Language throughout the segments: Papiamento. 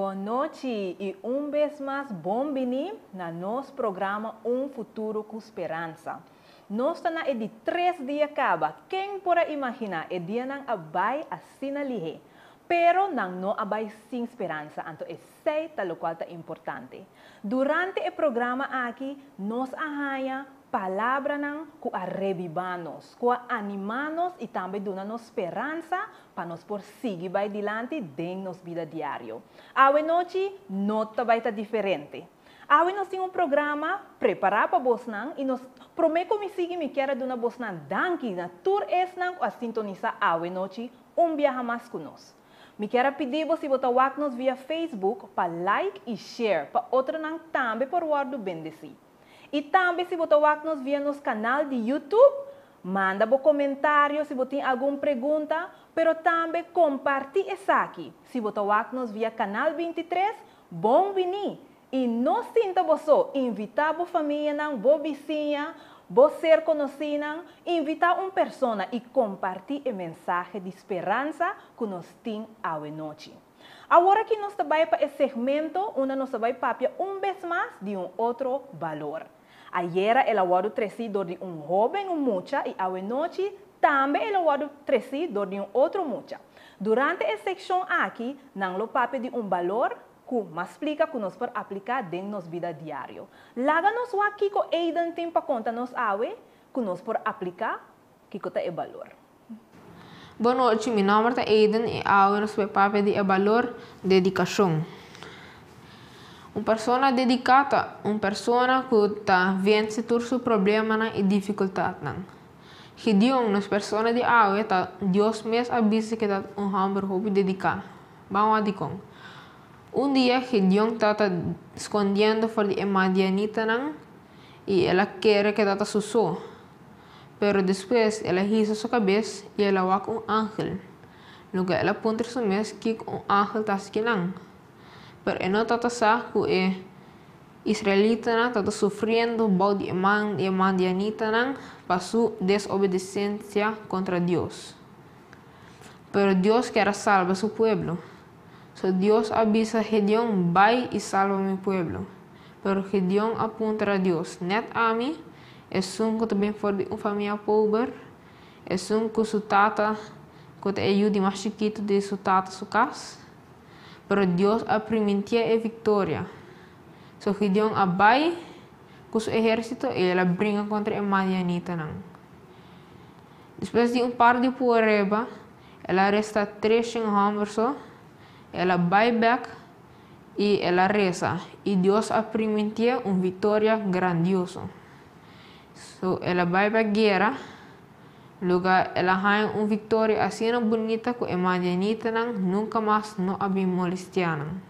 Bon nochi i un bes mas bon bini na nos programa Un Futuro ku Speransa. Nos ta na e di tres dia kaba, ken por a imaginá e dianan a bai asina lihé. Pero nan no a bai sin speransa, anto esei ta lokual ta importante. Durante e programa aki nos a haña palabranan ku a rebibá nos, ku a animá nos i tambe duna nos speransa pa nos por sigui bai dilanti den nos bida diario. Awe nochi no ta bai ta diferente. Awe nos tin un programa prepará pa bosnan i nos promé ku mi sigui mi kier a duna bosnan danki na tur esnan ku a sintonisá awe nochi un biaha mas ku nos. Mi kier a pidi bo si bo ta wak nos via Facebook pa like i share pa otronan tambe por wòrdu bendesí. I tambe si bo ta wak nos via nos kanal di YouTube, manda bo komentario si bo tin algun pregunta, pero tambe kompartí esaki. Si bo ta wak nos via Kanal 23, bon biní! I no sinta bo so, invitá bo famianan, bo bisiña, bo ser konosínan, invitá un persona i kompartí e mensahe di speransa ku nos tin awe nochi. Awor aki nos ta bai pa e segmento unda nos ta bai papia un bes mas di un otro balor. Ayera el a wòrdu tresí dor di un hóben, un mucha, i awe nochi tambe el a wòrdu tresí dor di un otro mucha. Durante e sekshon aki nan lo papia di un balor ku mas splika ku nos por apliká den nos bida diario. Laga nos wak kiko Aiden tin pa konta nos awe ku nos por apliká, kiko ta e balor. Bon nochi, mi nòmber ta Aiden i awe nos bai papia di e balor dedikashon. Un persona dediká ta un persona ku ta vense tur su problemanan i difikultatnan. Gideon, nos persona di awe, ta Dios mes a bisa ku e ta un hòmber hopi dediká. Ban wak dikon. Un dia Gideon tabata skondiendo for di e madianitanan i el a kere ku e tabata su so. Pero despues el a hisa su kabes i el a wak un angel. Loke el a puntra su mes kiko un angel ta hasi kinan. Pero e no tabata sa ku e israelitanan tabata sufriendo bou di e man di e madianitanan pa su desobedesensia kontra Dios. Pero Dios kier a salba su pueblo. So Dios a bisa Gedeon, Bai i salba mi pueblo. Pero Gedeon a puntra Dios, Nèt ami, esun ku ta bin for di un famia pober, esun ku su tata ku ta e yu di mas chikitu di su tata su kas? Pero Dios a primintié e viktoria. So Gedeon a bai ku su ehérsito i el a bringa kontra e madianitanan. Despues di un par di prueba, el a resta treshen hòmber so, el a bai bèk i el a resa, i Dios a primintié un viktoria grandioso. So, el a bai pa guera, luga el a haña un viktoria asina bunita ku e madianitanan nunka mas no a bin molestiá nan.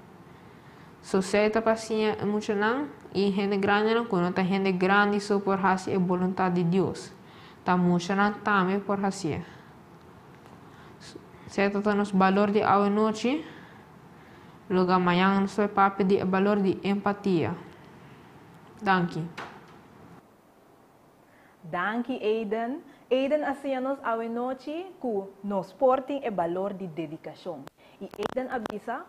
So, esei ta pa siña e muchanan i hende grandinan ku no ta hende grandi so por hasi e boluntat di Dios. Ta muchanan tambe por hasié. Seta ta nos balor di awe nochi, loga mañan nos ta papia di e balor di empatia. Danki. Danki Aiden. Aiden a siña nos awe nochi ku nos por tin e balor di dedikashon. I Aiden a bisa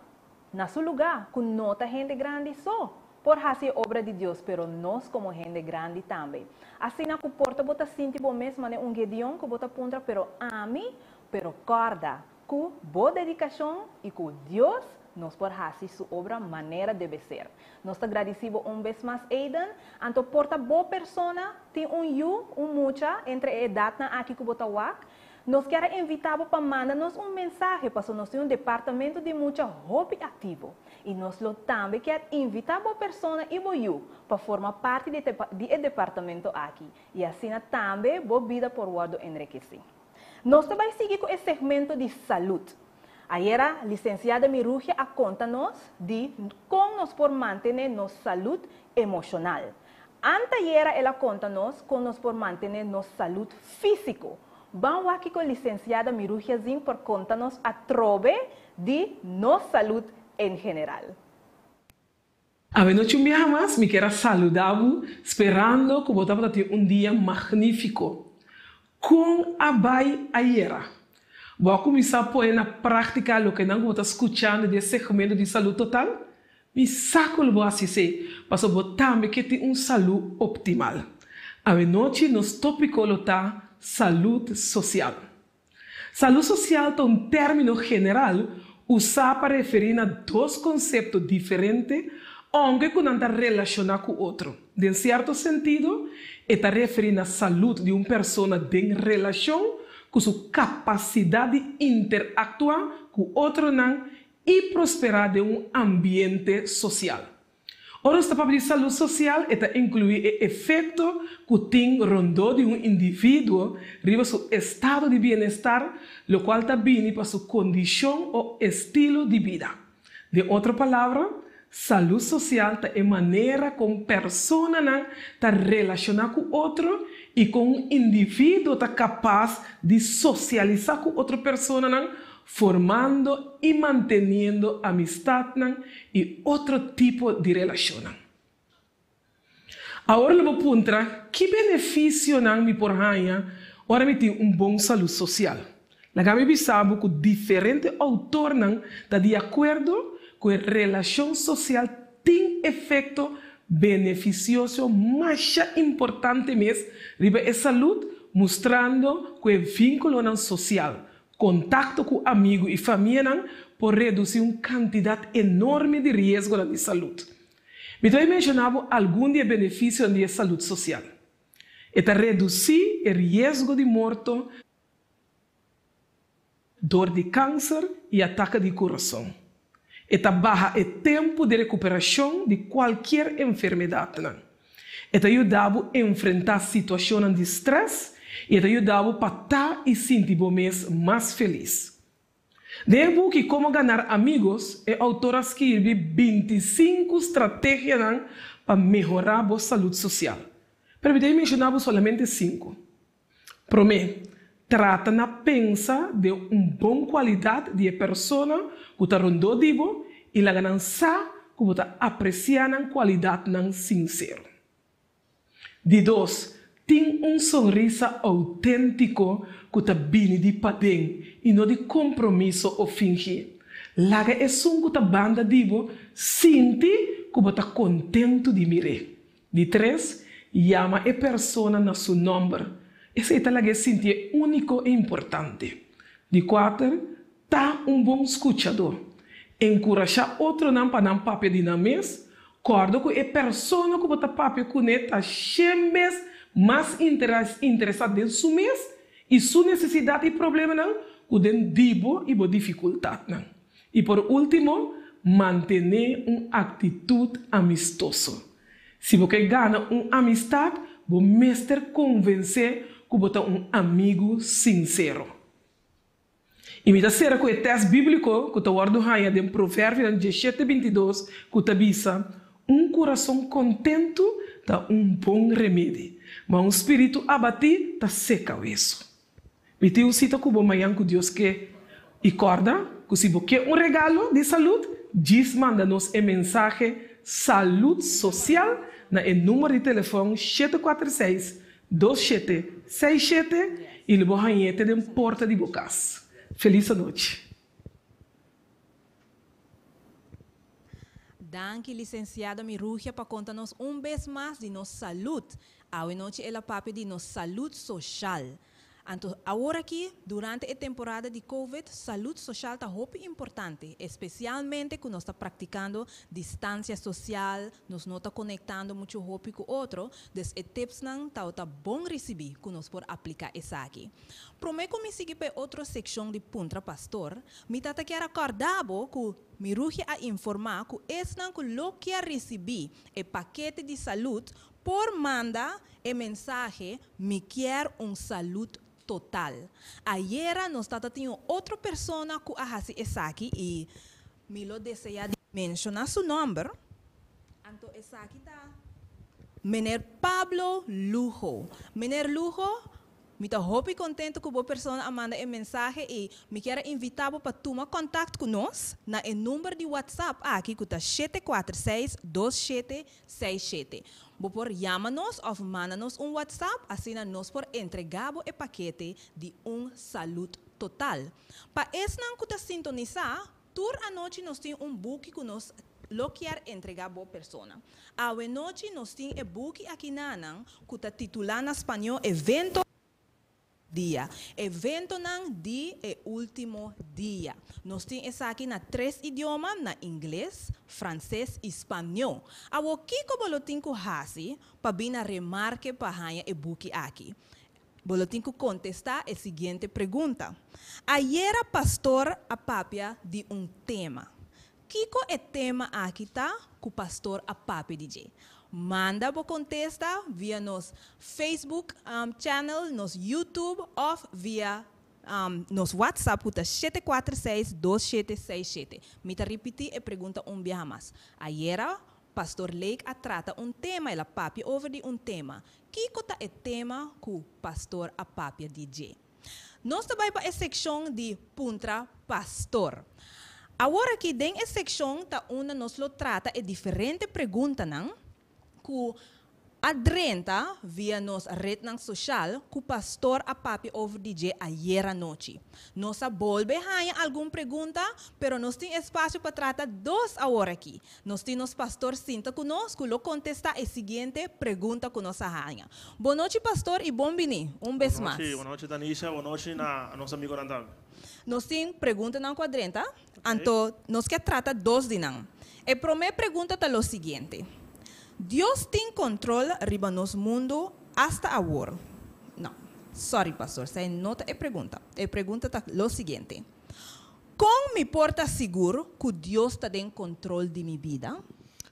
Na su lugá, ku no ta hende grandi so por hasi e obra di Dios, pero nos komo hende grandi tambe. Asina ku por ta bo ta sinti bo mes manera un Gedeon ku bo ta puntra, Pero ami? Pero kòrda ku bo dedikashon i ku Dios nos por hasi su obra manera debe ser. Nos ta gradisí bo un bes mas, Aiden. Anto por ta bo persona tin un yu, un mucha, entre e edatnan aki ku bo ta wak. Nos kier a invitá bo pa manda nos un mensahe paso nos tin un departamento di mucha hopi aktivo i nos lo tambe kier invitá bo persona i bo yu pa forma parti di di e departamento aki i asina tambe bo bida por wòrdu enrekesí. Nos ta bai sigui ku e segmento di salud. Ayera Lisensiada Mirugia a konta nos di kon nos por mantené nos salud emoshonal. Antayera el a konta nos kon nos por mantené nos salud físiko. Ban wak kiko Lisensiada Mirugia Zin por konta nos atrobe di nos salud en general. Awenochi un biaha mas mi kier a saluda bo sperando ku bo tabata tin un dia magnífiko. Kon a bai ayera? Bo a kuminsá pone na práktika lokenan ku bo ta skuchando di e segmento di Salú Total? Mi sa ku lo bo hasi esei, pasobra bo tambe ke tin un salú optimal. Awenochi nos tópiko lo ta Salud Sosial. Salú sosial ta un término general usá pa referí na dos konsepto diferente ounke ku nan ta relashoná ku otro. Den sierto sentido, e ta referí na salud di un persona den relashon ku su kapasidat di interaktuá ku otronan i prosperá den un ambiente sosial. Ora nos ta papia di salud sosial e ta inkluí e efekto ku tin rondó di un individuo riba su estado di bienestar, lokual ta bini pa su kondishon o estilo di bida. Den otro palabra, salud sosial ta e manera kon personanan ta relashoná ku otro i kon un individuo ta kapas di sosialisá ku otro personanan formando i manteniendo amistatnan i otro tipo di relashonnan. Awor lo bo puntra, Ki benefisionan mi por haña ora mi tin un bon salú sosial? Laga mi bisa bo ku diferente outornan ta di akuerdo ku e relashon sosial tin efekto benefisioso masha importante mes riba e salud, mustrando ku e vínkulonan sosial Kontakto ku amigu i famianan por redusí un kantidat enorme di riesgonan di salud. Mi ta bai menshoná bo algun di e benefisionan di e salud sosial. E ta redusí e riesgo di morto dor di kanser i atake di kurason. E ta baha e tempu di rekuperashon di kualkier enfermedatnan. E ta yuda bo enfrentá situashonnan di strès i e ta yuda bo pa ta i sinti bo mes mas felis. Den e buki Cómo ganar amigos, e outor a skirbi 25 strategianan pa mehorá bo salud sosial. Pero mi ta menshoná bo solamente sinku. Promé, trata na pensa den un bon kualidat di e persona ku ta rondó di bo i laga nan sa ku bo ta apresiá nan kualidatnan sinsero. Di dos, tin un sonrisa outéntiko ku ta bini di paden i no di kompromiso o fingí. Laga esun ku ta banda di bo sinti ku bo ta kontentu di mir'é. Di tres, yama e persona na su nòmber. Esei ta lag'é sintié úniko i importante. Di kuater, ta un bon skuchadó. Enkurashá otronan pa nan papia di nan mes. Kòrda ku e persona ku bo ta papia kuné ta shen bes mas interesá den su mes i su nesesidat i problemanan ku den di bo i bo difikultatnan. I por último, mantené un aktitut amistoso. Si bo ke gana un amistat, bo mester konvensé ku bo ta un amigu sinsero. I mi ta sera ku e tèst bíbliko ku ta wòrdu haña den Proverbionan 17, 22 ku ta bisa, Un kurason kontentu ta un bon remedi, ma un spiritu abatí ta seka wesu. Mi tin un sita ku bo mañan ku Dios ke. I kòrda ku si bo ke un regalo di salud, djis manda nos e mensahe Salud Sosial na e number di telefòn 746 2767 i lo bo hañ'é te den porta di bo kas. Felis anochi. Danki lisensiado Mirugia pa konta nos un bes mas di nos salud. Awe nochi el a papia di nos salud soshal. Anto awor aki, durante e temporada di Covid, salud soshal ta hopi importante, espesialmente ku nos ta praktikando distansia sosial, nos no ta konektando muchu hopi ku otro, dus e tipsnan tabata bon risibí ku nos por apliká esaki. Promé ku mi sigui pa e otro sekshon di Puntra Pastor, mi ta ta kier a kòrda bo ku Mirugia a informá ku esnan ku lo kier risibí e pakete di salud por manda e mensahe Mi kier un salud total. Ayera nos tata tin un otro persona ku a hasi esaki i mi lo desea di menshoná su nòmber, anto esaki ta Meneer Pablo Lugo. Meneer Lugo, mi ta hopi kontentu ku bo persona a manda e mensahe i mi kier a invitá bo pa tuma kontakt ku nos na e number di WhatsApp aki ku ta 746 2767. Bo por yama nos òf manda nos un WhatsApp, asina nos por entregá bo e pakete di Un Salud Total. Pa esnan ku ta sintonisá, tur anochi nos tin un buki ku nos lo kier entregá bo persona. Awe nochi nos tin e buki aki nanan ku ta titulá na spañó Evento Dia. Eventonan di e último dia. Nos tin esaki na tres idioma, na ingles, franses i spañó. Awor kiko bo lo tin ku hasi pa bin na remarke pa haña e buki aki? Bo lo tin ku kontestá e siguiente pregunta. Ayera pastor a papia di un tema. Kiko e tema aki ta ku pastor a papia di dje? Manda bo kontesta via nos Facebook channel, nos YouTube òf via nos WhatsApp ku ta 746 2767. Mi ta ripití e pregunta un biaha mas. Ayera Pastor Lake a trata un tema, el a papia over di un tema. Kiko ta e tema ku pastor a papia di dje? Nos ta bai pa e sekshon di Puntra Pastor. Awor aki den e sekshon ta unda nos lo trata e diferente preguntanan ku a drenta via nos retnan soshal ku pastor a papia over di dje ayera nochi. Nos a bolbe haña algun pregunta, pero nos tin espasio pa trata dos awor aki. Nos tin nos pastor sinta ku nos ku lo kontestá e siguiente pregunta ku nos a haña. Bon nochi pastor i bon bini un bes mas. Bon nochi, bon nochi Tanisha, bon nochi na nos amigonan tambe. Nos tin preguntanan ku a drenta, anto nos ke trata dos di nan. E promé pregunta ta lo siguiente, Dios tin kontrol riba nos mundu asta awor? No, sorry pastor, esei no ta e pregunta. E pregunta ta lo siguiente, Kon mi por ta sigur ku Dios ta den kontrol di mi bida?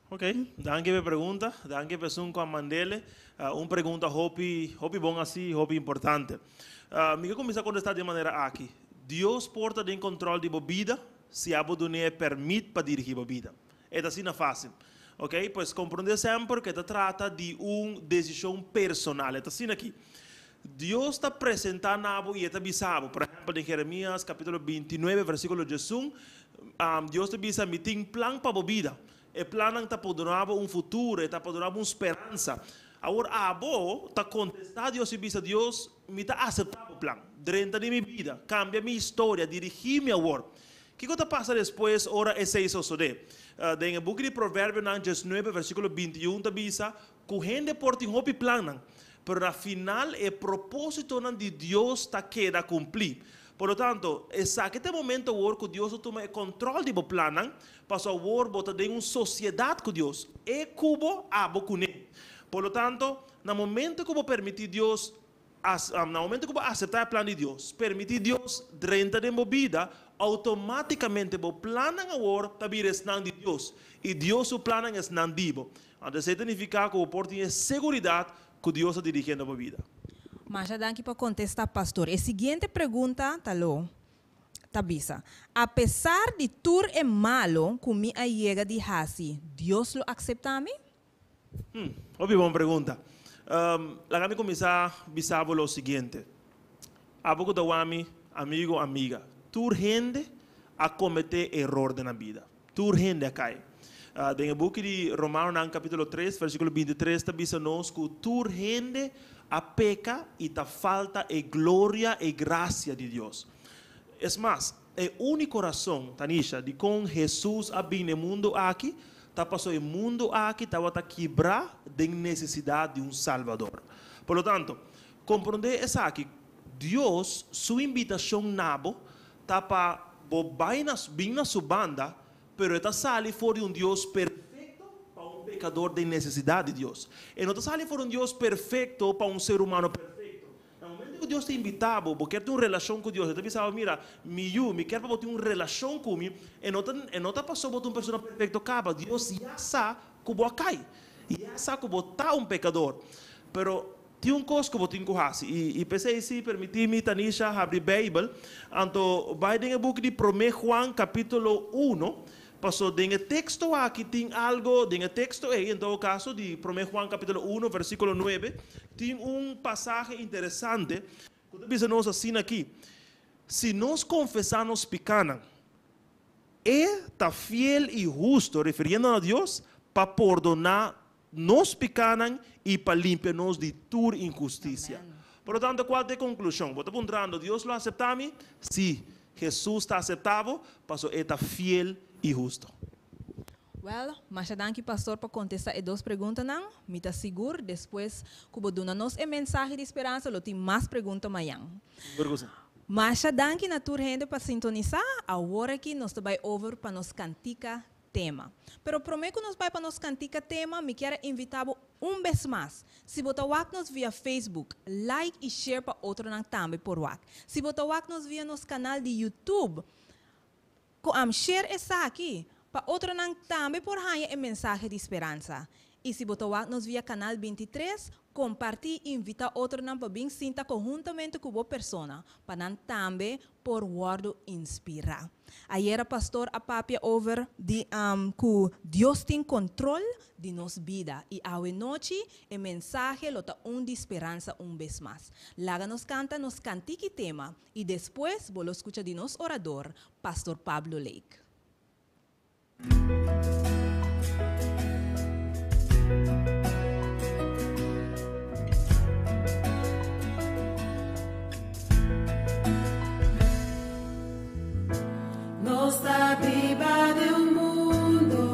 Ok, danki pa e pregunta. Danki pa esun ku a mand'el. Un pregunta hopi, hopi bon asi, hopi importante. Mi ke kuminsá kontestá di e manera aki, Dios por ta den kontrol di bo bida si abo dun'é e pèrmit pa dirigí bo bida. E ta asina fásil. Ok, pues komprondé semper ku e ta trata di un desishon personal. E ta asina aki, Dios ta presentá na bo i e ta bisa bo. Por ehèmpel, den Jeremias kapítulo 29, versíkulo 11, Dios ta bisa, Mi tin plan pa bo bida. E plannan ta por duna bo un futuro, e ta por duna bo un speransa. Awor abo ta kontestá Dios i bisa, Dios, mi ta aseptá bo plan. Drenta den mi bida, kambia mi historia, dirigí mi awor. Kiko ta pasa despues ora esei sosodé? Den e buki di Proverbionan 19, versíkulo 21 ta bisa ku hende por tin hopi plannan, pero na final e propósitonan di Dios ta keda kumplí. Por lo tanto, esaki ta e momento awor ku Dios lo tuma e kòntròl di bo plannan, pasobra awor bo ta den un sosiedat ku Dios, e ku bo, abo kuné. Por lo tanto, na momento ku bo permití Dios Na momento ku bo aseptá e plan di Dios, permití Dios drenta den bo bida, outomátikamente bo plannan awor ta bira esnan di Dios, i Dios su plannan esnan di bo. Anto esei ta nifiká ku bo por tin e seguridat ku Dios ta dirigiendo bo bida. Masha danki pa kontestá, pastor. E siguiente pregunta ta lo ta bisa, Apesar di tur e malo ku mi a yega di hasi, Dios lo akseptá mi? Hmm, hopi bon pregunta. Laga mi kuminsá bisa bo lo siguiente. Abo ku ta wami, amigo, amiga, tur hende a kometé eror den nan bida. Tur hende a kai. Den e buki di Romanonan kapítulo 3, versíkulo 23 ta bisa nos ku tur hende a peka i ta falta e gloria e grasia di Dios. Es mas, e úniko rason, Tanisha, dikon Hesus a bini e mundu aki ta pasobra e mundu aki tabata kibrá den nesesidat di un Salbador. Por lo tanto, komprondé esaki, Dios su invitashon na bo ta pa bo bai na bin na su banda, pero e ta sali for di un Dios perfekto pa un pekador den nesesidat di Dios. E no ta sali for di un Dios perfekto pa un ser humano perfekto. Na momento ku Dios ta invitá bo, bo kier tin un relashon ku Dios, E ta bisa bo, Mira, mi yu, mi kier pa bo tin un relashon ku mi. E no ta, e no ta pasobra bo ta un persona perfekto kaba. Dios ya sa ku bo a kai. Ya sa ku bo ta un pekador. Pero tin un kos ku bo tin ku hasi. I, i p'esei si permití mi, Tanisha, habri Beibel, anto bai den e buki di Promé Juan kapítulo uno. Paso den e teksto aki tin algo, den e teksto ei, en todo kaso, di Promé Juan kapítulo uno, versíkulo nuebe, tin un pasahe interesante ku ta bisa nos asina aki, Si nos konfesá nos pikánan, e ta fiel i husto, refiriendo na Dios, pa pordoná. nos pikánan i pa limpia nos di tur inhustisia. Por lo tanto, kua ta e konklushon? Bo ta puntrando, Dios lo aseptá mi? Sí, Hesus ta aseptá bo, pasobra e ta fiel i hustu. Wèl, masha danki pastor pa kontestá e dos preguntanan. Mi ta sigur despues ku bo duna nos e mensahe di speransa lo tin mas pregunta mañan. Sigur ku sí. Masha danki na tur hende pa sintonisá. Awor aki nos ta bai over pa nos kantika tema. Pero promé ku nos bai pa nos kantika tema, mi kier a invitá bo un bes mas. Si bo ta wak nos via Facebook, like i share pa otronan tambe por wak. Si bo ta wak nos via nos kanal di YouTube, Ku am share esaki pa otronan tambe por haña e mensahe di speransa. I si bo ta wak nos via Kanal 23, kompartí i invitá otronan pa bin sinta konhuntamente ku bo persona pa nan tambe por wòrdu inspirá. Ayera pastor a papia over di ku Dios tin kontrol di nos bida i awe nochi e mensahe lo ta un di speransa un bes mas. Laga nos kanta nos kantiki tema I despues bo lo skucha di nos orador, Pastor Pablo Lake. Nos ta biba den un mundo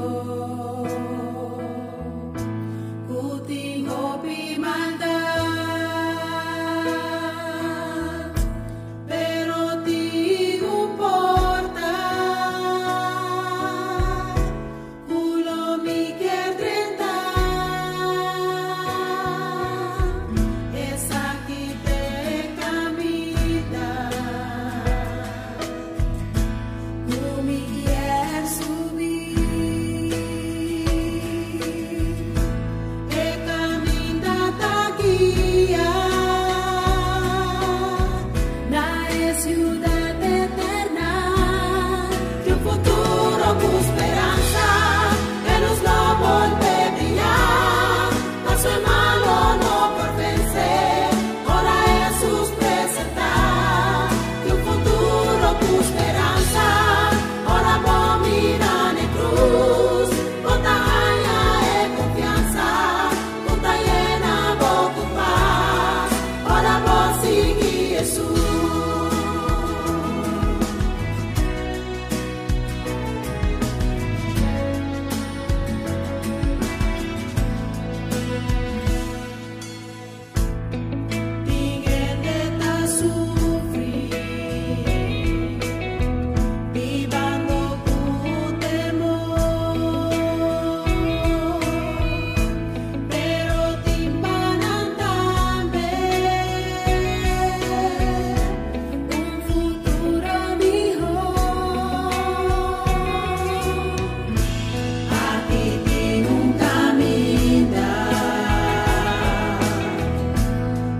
ku tin hopi maldat, pero tin un porta ku lo mi kier drenta. Esaki t'e kaminda ku mi kier subi. E kaminda ta guia na e siudat eterna. Di un futuro ku speransa, e lus lo bolbe bria. Paso e malo no por vense, ora Hesus presenta. Di un futuro ku speransa, ora bo mira n'e krus, bo ta haña e konfiansa ku ta yena bo ku pas, ora bo sigui Hesus. Tin hende ta sufri, bibando ku temor, pero tin pa nan tambe un futuro mihor. Aki tin un kaminda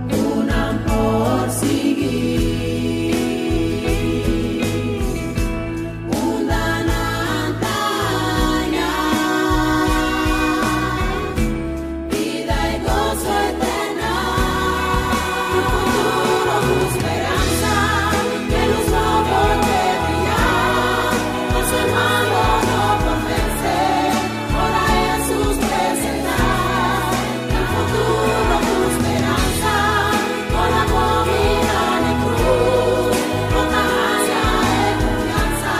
ku nan por sigui, unda nan ta haña bida i goso eterna. Un futuro ku speransa, e lus lo bolbe bria. Paso e malo no por vense, ora Hesus presenta. Un futuro ku speransa, ora bo mira n'e krus, bo ta haña e konfiansa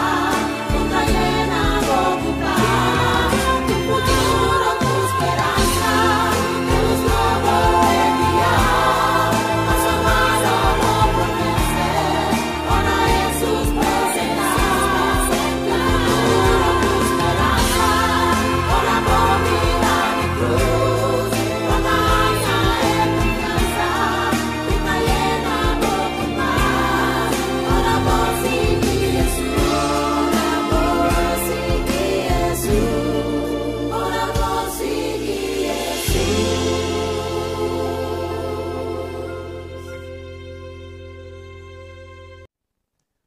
ku ta yena bo ku pas. Un futuro ku speransa, e lus lo bolbe bria. Paso e malo no por vense, ora Hesus presenta. Un futuro ku speransa, ora bo mira n'e krus, bo ta haña e konfiansa ku ta yena bo ku pas. Ora bo sigui Hesus, ora bo sigui Hesus, ora bo sigui Hesus.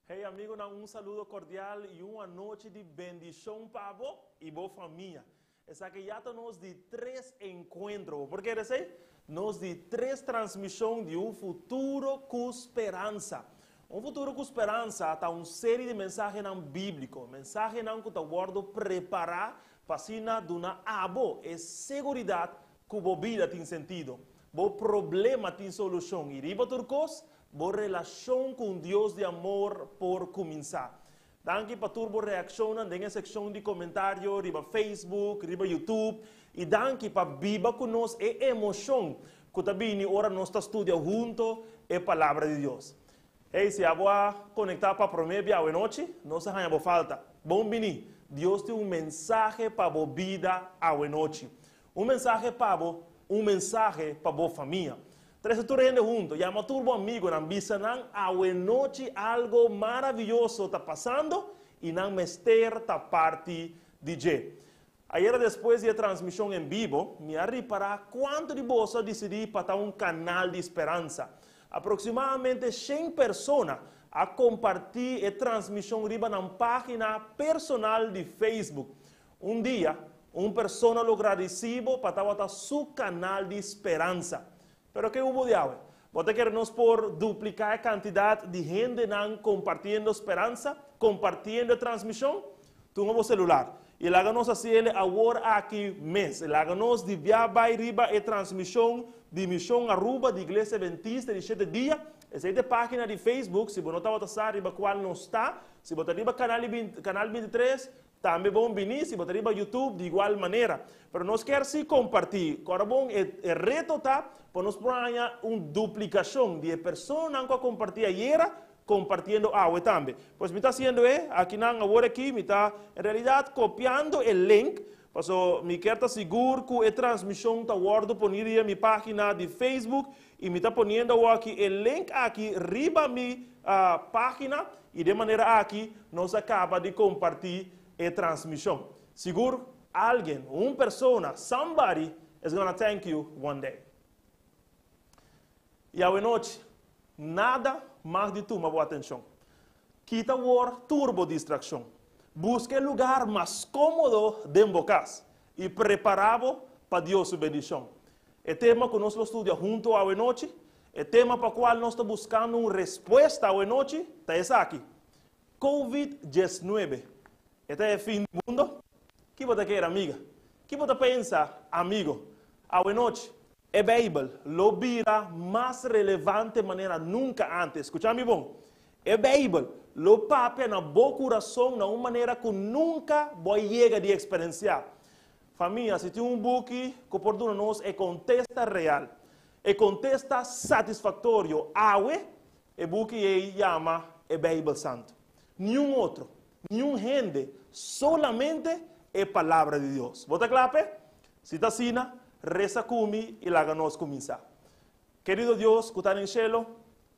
Hey amigonan un saludo cordial y un anochi di bendicion pa bo y bo famia. Esaki ya ta nos di tres encuentro. Bo por kere esey? Nos di tres transmision di Un Futuro cu Speransa. Un Futuro cu Speransa ta un serie di mensahenan biblico, mensahenan cu ta wordo prepara pa asina duna abo e seguridad. Ku bo bida tin sentido, bo problema tin solushon i riba tur kos, bo relashon ku un Dios di amor por kuminsá. Danki pa tur bo reakshonnan den e sekshon di komentario riba Facebook, riba YouTube i danki pa biba ku nos e emoshon ku ta bini ora nos ta studia hunto e Palabra di Dios. Hey, si abo a konektá pa promé bia awenochi, nos a haña bo falta. Bon bini! Dios tin un mensahe pa bo bida awenochi. Un mensahe pa bo, un mensahe pa bo famia. Trese tur hende hunto, yama tur bo amigonan, bisa nan awenochi algo maravioso ta pasando i nan mester ta parti di dje. Ayera despues di e transmishon en bibo, mi a ripará kuantu di boso a disidí pa ta un kanal di speransa. Aproksimadamente shen persona a kompartí e transmishon riba nan página personal di Facebook. Un dia, un persona lo gradisí bo pa tabata su kanal di speransa. Pero ke hubo di awe? Bo ta kere nos por dupliká e kantidat di hendenan kompartiendo speransa, kompartiendo e transmishon? Tuma bo selular i laga nos hasi el awor aki mes. Laga nos di bia bai riba e transmishon di Mishon Aruba di Iglesia Adventista di Shete Dia. Esei ta e página di Facebook, si bo no tabata sa riba kual nos ta. Si bo ta riba kanal kanal 23, Tambe bon bini si bo ta riba YouTube di igual manera. Pero nos kier si comparti. Cora bon e e reto ta pa nos por haña un duplicacion di e personanan cu a comparti ayera compartiendo awe tambe. Pues mi ta haciendo e akinan awor aki mi ta en realidad copiando e link paso mi kier ta sigur cu e transmision ta wordo poni riba mi pagina di Facebook y mi ta poniendo awor aki e link aki riba mi pagina y den manera aki nos a caba di comparti e transmision. Sigur alguien, un persona, somebody is gonna thank you one day. Y awenochi, nada mag di tuma bo atencion. Kita awor tur bo distraccion. Busca e lugar mas comodo den bo cas y prepara bo pa Dios su bendicion. E tema ku nos lo studia huntu awe nochi, e tema pa kual nos ta buskando un respuesta awe nochi, ta esaki, Covid 19, e ta e fin di mundo? Ki bo ta kere, amiga? Ki bo ta pensa, amigo? Awe nochi, e Beibel lo bira mas relevante manera nunka ántes. Skucha mi bon. E Beibel lo papia na bo kurason na un manera ku nunka bo a yega di eksperensiá. Famia, si tin un buki ku por duna nos e kontesta real, e kontesta satisfaktorio awe, e buki ei yama e Beibel Santu. Niun otro, niun hende, solamente e Palabra di Dios. Bo ta kla p'e? Si ta asina, resa ku mi i laga nos kuminsá. Kerido Dios ku ta den shelu,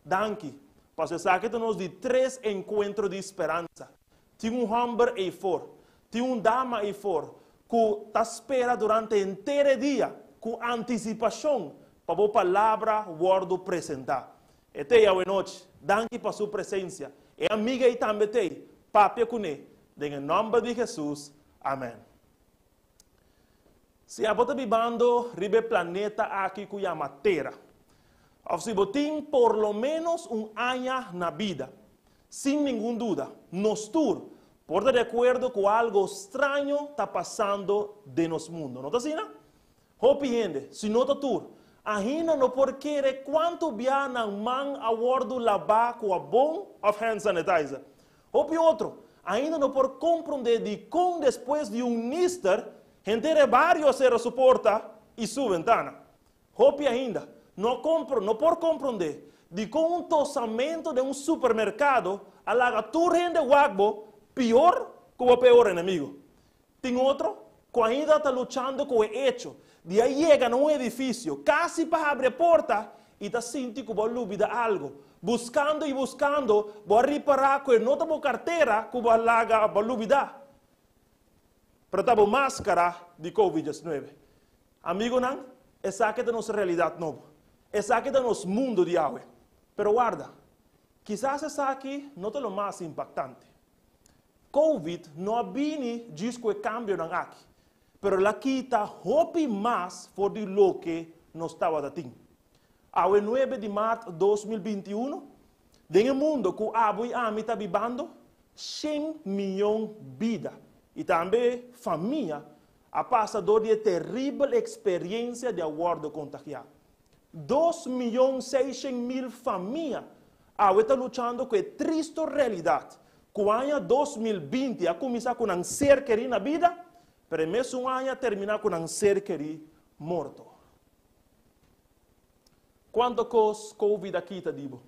danki pasobra esaki ta nos di tres enkuentro di speransa. Tin un hòmber eifor, tin un dama eifor ku ta spera durante henter e dia ku antisipashon pa bo palabra wòrdu presentá. E t'ei awenochi. Danki pa su presensia. E amiga ei tambe t'ei. Papia kuné. Den e nòmber di Hesus. Amèn. Si abo ta bibando riba e planeta aki ku yama Tera, òf si bo tin por lo ménos un aña na bida, sin ningun duda, nos tur por ta di akuerdo ku algo straño ta pasando den nos mundu. No ta asina? Hopi hende, si no ta tur, ainda no por kere kuantu bia nan man a wòrdu labá ku abon òf hand sanitizer. Hopi otro ainda no por komprondé dikon despues di un nister henter e bario a sera su porta i su bentana. Hopi ainda no no por komprondé dikon un tosamento den un supermerkado a laga tur hende wak bo pior ku bo peor enemigo. Tin otro ku ainda ta luchando ku e echo di a yega na un edifisio kasi pa habri e porta i ta sinti ku bo a lubida algu. Buskando i buskando, bo a ripará ku e no ta bo kartera ku bo a laga bo a lubidá, pero ta bo máskara di Covid 19. Amigunan, esaki ta nos realidat nobo. Esaki ta nos mundu di awe. Pero warda, kisas esaki no ta lo mas impaktante. Covid no a bini djis ku e kambionan aki, pero el a kita hopi mas for di loke nos tabata tin. Awe nuebe di mart 2021, den e mundo ku abo i ami ta bibando, shen miyon bida i tambe famia a pasa dor di e teribel eksperensia di a wòrdu kontagiá. 2.600.000 famia awe ta luchando ku e tristu realidat ku aña 2020 a kuminsá ku nan ser kerí na bida, pero e mesun aña a terminá ku nan ser kerí morto. Kuantu kos Covid a kita di bo?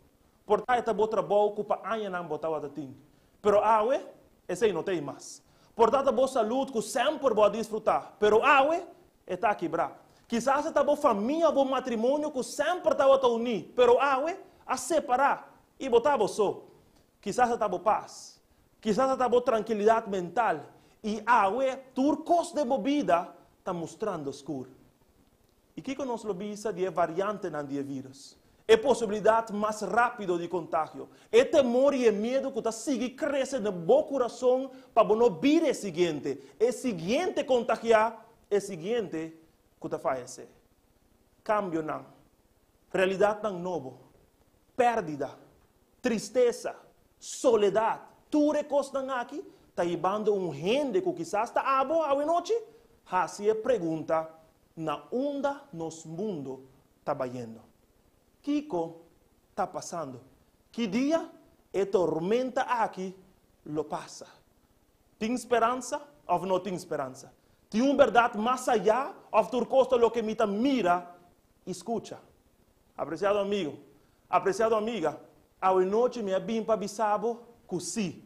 Por ta e ta bo trabou ku pa añanan bo tabata tin, pero awe esei no ta ei mas. Por ta ta bo salud ku semper bo a disfrutá, pero awe e ta kibrá. Kisas e ta bo famia òf bo matrimonio ku semper tabata uní, pero awe a separá i bo ta bo so. Kisas e ta bo pas. Kisas e ta bo trankilidat mental. I awe tur kos den bo bida ta mustrando skur. I kiko nos lo bisa di e variantenan di e vírùs? E posibilidat mas rápido di kontagio? E temor i e miedu ku ta sigui krese den bo kurason pa bo no bira e siguiente, e siguiente kontagiá, e siguiente ku ta fayesé? Kambionan, realidatnan nobo, pèrdida, tristesa, soledat, tur e kosnan aki ta hibando un hende ku kisas ta abo awenochi hasi e pregunta, Na unda nos mundo ta bayendo? Kiko ta pasando? Ki dia e tormenta aki lo pasa? Tin speransa òf no tin speransa? Tin un bèrdat mas ayá òf tur kos ta loke mi ta mira i skucha? Apresiado amigo, apresiado amiga, awenochi mi a bin pa bisa bo ku sí,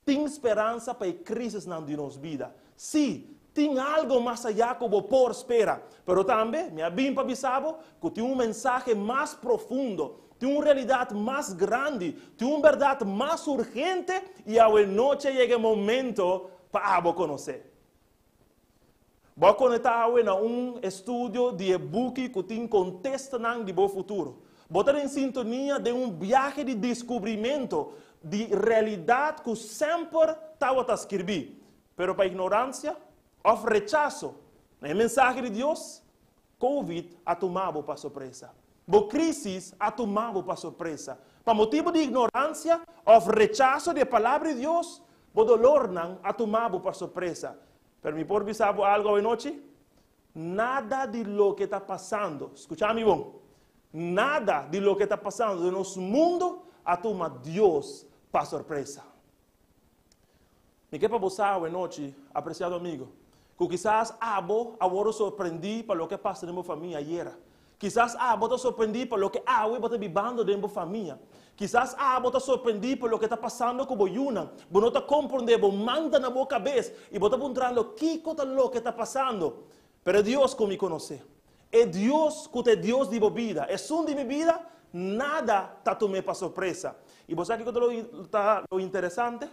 tin speransa pa e krisisnan di nos bida. Sí, tin algo mas ayá ku bo por spera. Pero tambe mi a bin pa bisa bo ku tin un mensahe mas profundo, tin un realidat mas grandi, tin un bèrdat mas urgente i awenochi a yega e momento pa abo konosé. Bo a konectá awe na un estudio di e buki ku tin kontestanan di bo futuro. Bo ta den sintonia den un biahe di diskubrimentu di realidat ku semper tabata skirbí, pero pa ignoransia òf rechaso na e mensahe di Dios, Covid a tuma bo pa sorpresa. Bo krísis a tuma bo pa sorpresa. Pa motibu di ignoransia òf rechaso di e Palabra di Dios, bo dolornan a tuma bo pa sorpresa. Pero mi por bisa bo algu awenochi? Nada di loke ta pasando, skucha mi bon, nada di loke ta pasando den nos mundu a tuma Dios pa sorpresa. Mi ke pa bo sa awenochi, apresiado amigo, ku kisas abo a wòrdu sorprendí pa loke a pasa den bo famia ayera. Kisas abo ta sorprendí pa loke awe bo ta bibando den bo famia. Kisas abo ta sorprendí pa loke ta pasando ku bo yunan. Bo no ta komprondé, bo man ta na bo kabes i bo ta puntrando kiko ta loke ta pasando. Pero e Dios ku mi konosé, e Dios ku ta e Dios di bo bida, esun di mi bida, nada ta tum'é pa sorpresa. I bo sa kiko ta lo ta lo interesante?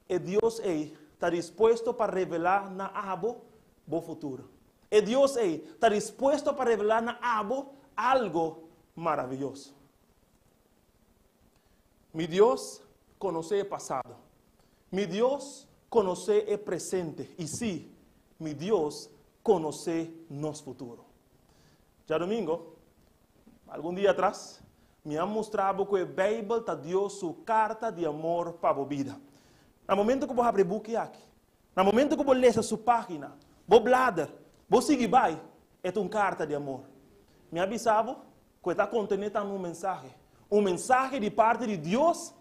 E Dios ei ta dispuesto pa revelá na abo bo futuro. E Dios ei ta dispuesto pa revelá na abo algo maravioso. Mi Dios konosé e pasado. Mi Dios konosé e presente. I sí, mi Dios konosé nos futuro. Djadumingo, algun dia atras, mi a mustra bo ku e Beibel ta Dios su karta di amor pa bo bida. Na momento ku bo habri e buki aki, Na momento ku bo lesa su página, bo blader, bo sigui bai, e ta un karta di amor. Mi a bisa bo ku e ta kontené tambe un mensahe, un mensahe di parti di Dios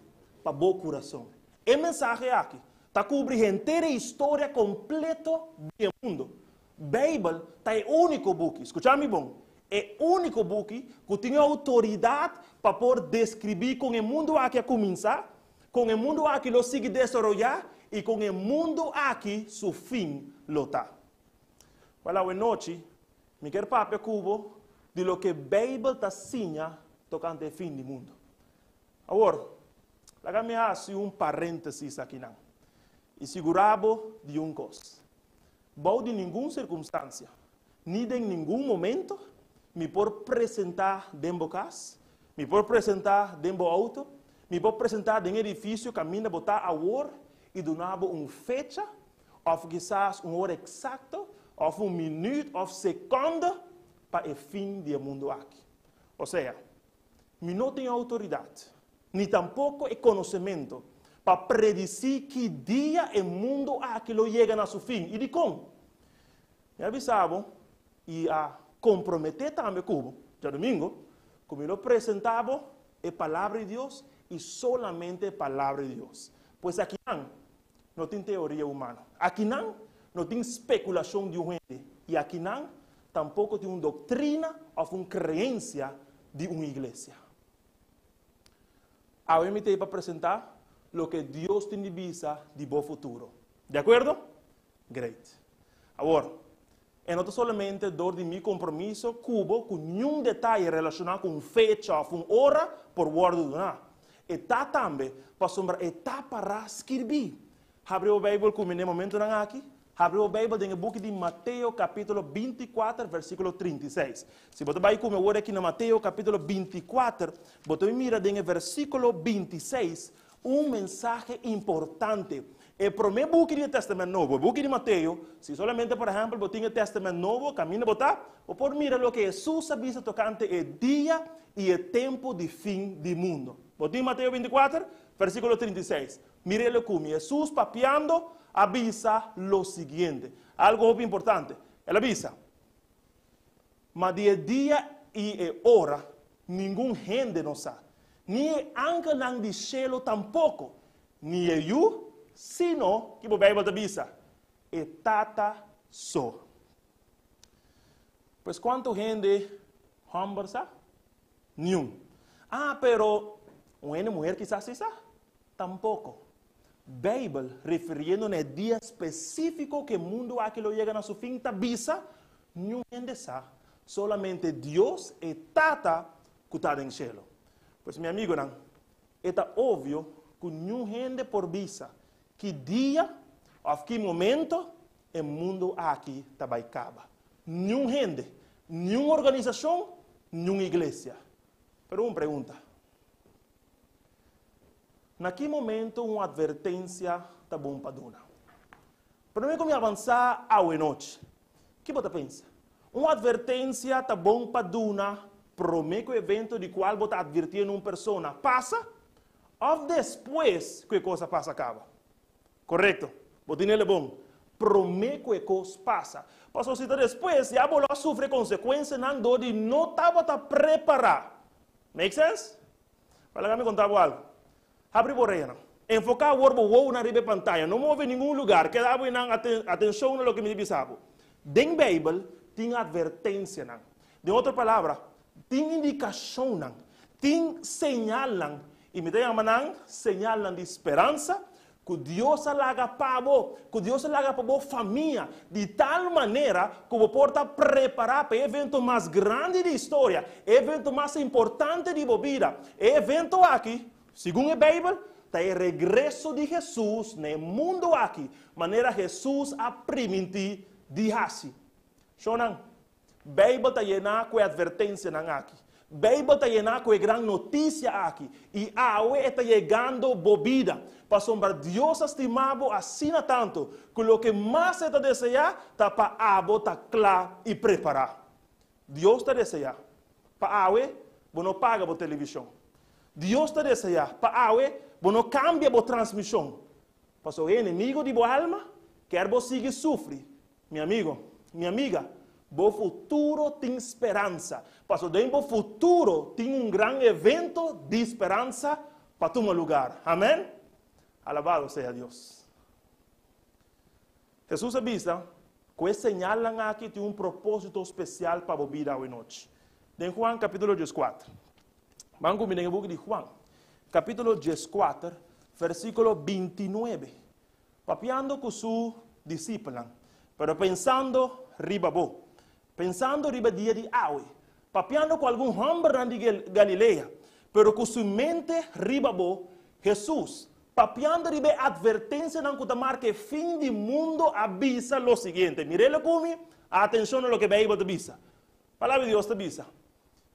pa bo kurason. E mensahe aki ta kubri henter e historia kompleto di e mundu. Beibel ta e úniko buki, skucha mi bon, e úniko buki ku tin e outoridat pa por deskribí kon e mundu aki a kuminsá, Kon e mundu aki lo sigui desaroyá i kon e mundu aki su fin lo ta. Wèl, awenochi mi kier papia ku bo di loke Beibel ta siña tokante e fin di mundu. Awor, laga mi hasi un paréntesis akinan i sigurá bo di un kos, Bou di ningun sirkunstansia, ni den ningun momento, mi por presentá den bo kas, mi por presentá den bo outo, mi por presentá den edifisio kaminda bo ta awor i duna bo un fecha òf kisas un ora eksakto òf un minüt òf sekònde pa e fin di e mundu aki. Osea, mi no tin e outoridat, ni tampoko e konosementu pa predisí ki dia e mundu aki lo yega na su fin i dikon. Mi a bisa bo i a komprometé tambe ku bo djadumingu ku mi lo presentá bo e Palabra di Dios i solamente e Palabra di Dios. Pues akinan no tin teoria humano. Akinan no tin spekulashon di un hende. I akinan tampoko tin un doktrina òf un kreensia di un iglesia. Awe mi ta ei pa presentá loke Dios tin di bisa di bo futuro. Di akuerdo? Great. Awor, e no ta solamente dor di mi kompromiso ku bo ku niun detaye relashoná ku un fecha òf un ora por wòrdu duná. E ta tambe pasobra e ta pará skirbí. Habri bo Beibel ku mi na e momentunan aki. Habri bo Beibel den e buki di Mateo kapítulo 24 versíkulo 36. Si bo ta bai ku mi awor aki na Mateo kapítulo 24, bo ta mira den e versíkulo 26 un mensahe importante. E promé buki di e Tèstamènt Nobo, e buki di Mateo, si solamente por ehèmpel bo tin e Tèstamènt Nobo kaminda bo ta, bo por mira loke Hesus a bisa tokante e dia i e tempu di fin di mundu. Bo tin Mateo 24, versíkulo 36. Mira e ku mi. Hesus papiando a bisa lo siguiente, algu hopi importante. El a bisa, Ma di e dia i e ora ningun hende no sa, ni e angelnan di shelu tampoko, ni e Yu, sino, ki bo Beibel ta bisa? E Tata so. Pues kuantu hende hòmber sa? Niun. Ah, pero un hende muher kisas si sa? Tampoko. Beibel, refiriendo na e dia spesífiko ku e mundu aki lo yega na su fin, ta bisa, Niun hende sa, solamente Dios, e Tata ku ta den shelu. Pues, mi amigonan, e ta obvio ku niun hende por bisa ki dia òf ki momento e mundu aki ta bai kaba. Niun hende, niun organisashon, niun iglesia. Pero un pregunta. Na ki momento un advertensia ta bon pa duna? Promé ku mi avansá awenochi, ki bo ta pensa? Un advertensia ta bon pa duna promé ku e evento di kual bo ta advirtiendo un persona pasa òf despues ku e kos a pasa kaba? Korekto, bo tin el bon. Promé ku e kos pasa. Pasobra si ta despues, ya bo lo a sufri e konsekuensianan dor di no tabata prepará. Make sense? Pero laga mi konta bo algu. Habri bo oreyanan. Enfoká awor bo wounan riba e pantaya. No move ningun lugar. Keda bo einan atenshon na loke mi ta bisa bo. Den Beibel tin atvertensianan. Den otro palabra, tin indikashonnan, tin señalnan, i mi ta yama nan señalnan di speransa, Ku Dios a laga pa bo, ku Dios a laga pa bo famia, di tal manera ku bo por ta prepará pa e evento mas grandi di historia, e evento mas importante di bo bida. E evento aki, segun e Beibel, ta e regreso di Hesus na e mundu aki, manera Hesus a primintí di hasi. Shownan, Beibel ta yená ku e atvertensianan aki. Beibel ta yená ku e gran notisia aki. I awe e ta yegando bo bida. Pasobra Dios a stima bo asina tantu ku loke mas e ta deseá ta pa abo ta kla i prepará. Dios ta deseá pa awe bo no paga bo televishon. Dios ta deseá pa awe bo no kambia bo transmishon. Pasobra e enemigo di bo alma kier bo sigui sufri. Mi amigo, mi amiga, bo futuro tin speransa. Paso den bo futuro tin un gran evento di speransa pa tuma lugar. Amen? Alabado sea Dios. Hesus a bisa ku e señalnan aki tin un propósito spesial pa bo bida awenochi. Den Juan kapítulo 14. Ban ku mi den e buki di Juan, kapítulo 14, versíkulo 29. Papiando ku su disipelnan, pero pensando riba bo, pensando riba dia di awe, papiando ku algun hòmbernan di Galilea, pero ku su mente riba bo, Hesus, papiando riba e atvertensianan ku ta marka e fin di mundu, a bisa lo siguiente. Mir'e ku mi, atenshon na loke Beibel ta bisa. Palabra di Dios ta bisa,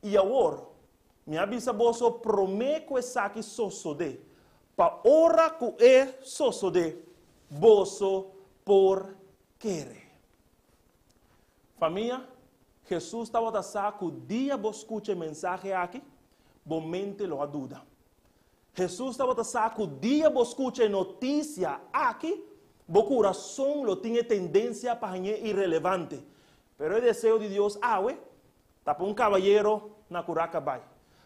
I awor, mi a bisa boso promé ku esaki sosodé, pa ora ku e sosodé, boso por kere. Famia, Hesus tabata sa ku dia bo skucha e mensahe aki, bo mente lo a duda. Hesus tabata sa ku dia bo skucha e notisia aki, Bo kurason lo tin e tendensia pa hañ'é irelevante. Pero e deseo di Dios awe ta pa un kabayero na kurá kabai,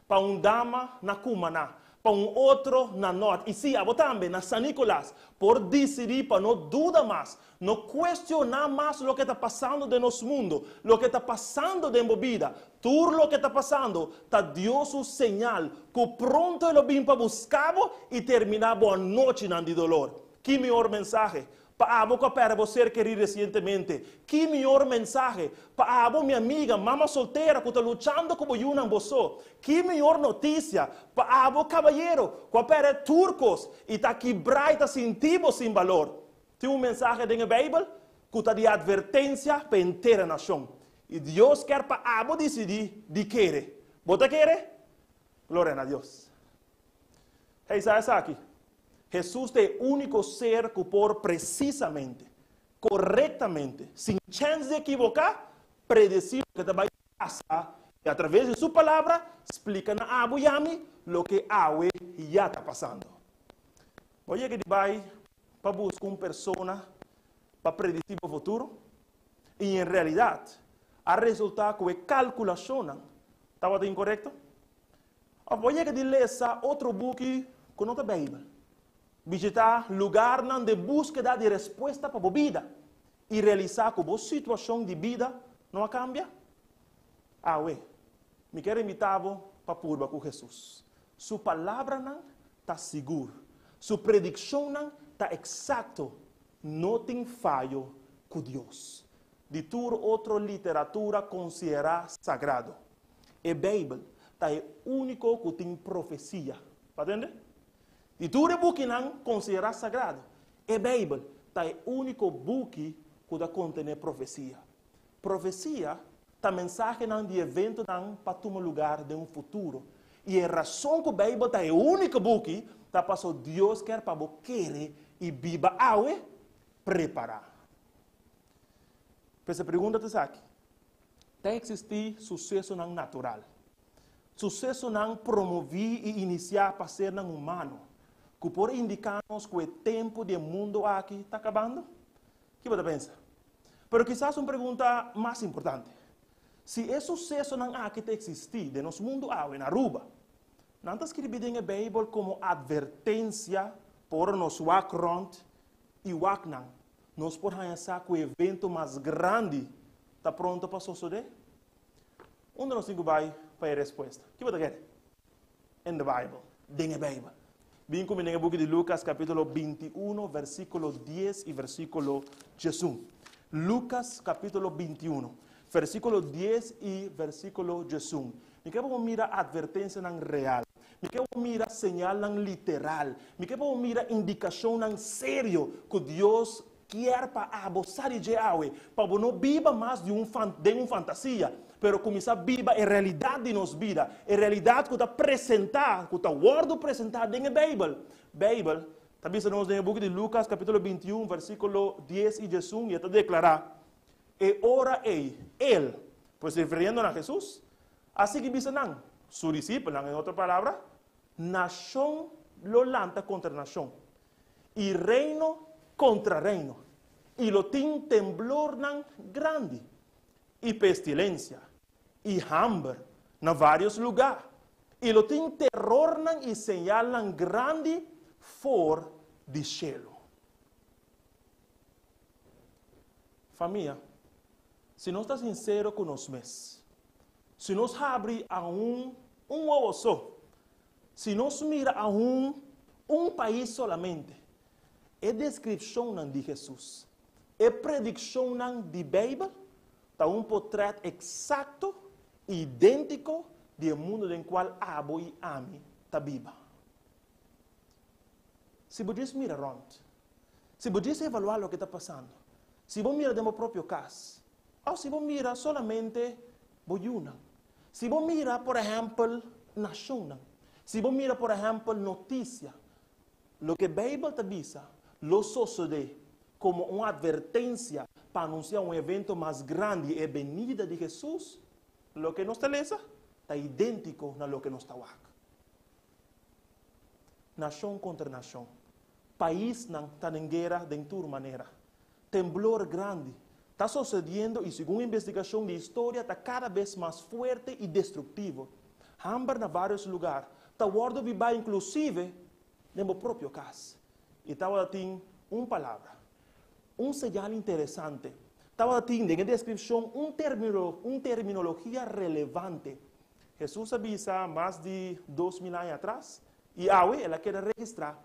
pa un dama na Cumaná, pa un otro na Nort i sí, abo tambe na San Nicolas por disidí pa no duda mas, no kuestioná mas loke ta pasando den nos mundo, loke ta pasando den bo bida. Tur loke ta pasando ta Dios su señal ku pronto e lo bin pa buska bo i terminá bo anochinan di dolor. Ki mihor mensahe pa abo ku a pèrdè bo ser kerí resientemente! Ki mihor mensahe pa abo, mi amiga, mama soltera ku ta luchando ku bo yunan bo so! Ki mihor notisia pa abo, kabayero, ku a pèrdè tur kos i ta kibrá i ta sinti bo sin balor! Tin un mensahe den e Beibel ku ta di atvertensia pa henter e nashon. I Dios kier pa abo disidí di kere. Bo ta kere? Gloria na Dios! Hey, sa esaki? Hesus ta e úniko ser ku por presisamente, korektamente, sin chèns di ekiboká, predesí loke ta bai pasa i atraves di su Palabra splika na abo i ami loke awe ya ta pasando. Bo a yega di bai pa buska un persona pa predesí bo futuro? I en realidat a resultá ku e kalkulashonnan tabata inkorekto? Of bo yega di lesa otro buki ku no ta Beibel? Bishitá lugarnan den búskeda di respuesta pa bo bida i realisá ku bo situashon di bida no a kambia? Awe, mi kier invitá bo pa purba ku Hesus. Su palabranan ta sigur. Su predikshonnan ta eksakto. No tin fayo ku Dios. Di tur otro literatura konsiderá sagrado, E Beibel ta e úniko ku tin profesia. Bo a tende? Di tur e bukinan konsiderá sagrado, e Beibel ta e úniko buki ku ta kontené profesia. Profesia ta mensahenan di eventonan pa tuma lugar den un futuro. I e rason ku Beibel ta e úniko buki ta pasobra Dios kier pa bo kere i biba awe prepará. Pues e pregunta ta esaki, Ta eksistí susesonan natural, susesonan promoví i inisiá pa sernan humano, ku por indiká nos ku e tempu di e mundu aki ta kabando? Ki bo ta pensa? Pero kisas un pregunta mas importante, Si e susesonan aki ta eksistí den nos mundu awe na Aruba, nan ta skirbí den e Beibel komo atvertensia pa ora nos wak rònt i wak nan, nos por haña sa ku e evento mas grandi ta pronto pa sosodé? Unda nos tin ku bai pa e respuesta? Ki bo ta kere? In the Bible, den e Beibel. Bin ku mi den e buki di Lukas kapítulo 21, versíkulo 10 i versíkulo 11. Lukas kapítulo 21, versíkulo 10 i versíkulo 11. Mi ke pa bo mira atvertensianan real. Mi ke pa bo mira señalnan literal. Mi ke pa bo mira indikashonnan serio ku Dios kier pa abo sa di dje awe, pa bo no biba mas di un den un fantasia, pero kuminsá biba e realidat di nos bida, e realidat ku ta presentá, ku ta wòrdu presentá den e Beibel. Beibel ta bisa nos den e buki di Lukas kapítulo 21 versíkulo 10 i 11 i e ta deklará, E ora ei, el, pues refiriendo na Hesus, a sigui bisa nan, su disipelnan, en otro palabra, Nashon lo lanta kontra nashon, i reino kontra reino, i lo tin temblornan grandi, i pestilensia, i hamber na vários lugá, i lo tin terornan i señalnan grandi for di shelu. Famia, si nos ta sinsero ku nos mes, si nos habri aun un wowo so, si nos mira aun un pais solamente, e deskripshonnan di Hesus, e predikshonnan di Beibel ta un potrèt eksakto i idéntiko di e mundu den kual abo i ami ta biba. Si bo djis mira rònt, si bo djis evaluá loke ta pasando, si bo mira den bo propio kas, òf si bo mira solamente bo yunan, si bo mira, por ehèmpel, nashonnan, si bo mira, por ehèmpel, notisia, loke Beibel ta bisa lo sosodé komo un atvertensia pa anunsiá un evento mas grandi, e benida di Hesus, loke nos ta lesa ta idéntiko na loke nos ta wak. Nashon kontra nashon. Paisnan ta den guera den tur manera. Temblor grandi ta sosediendo i segun investigashon di historia ta kada bes mas fuerte i destruktivo. Hamber na vários lugar ta wòrdu bibá inklusive den bo propio kas. I tabata tin un palabra, un señal interesante. Tabata tin den e deskripshon un un terminologia relevante. Hesus a bisa mas di 2000 aña atras, i awe el a keda registrá,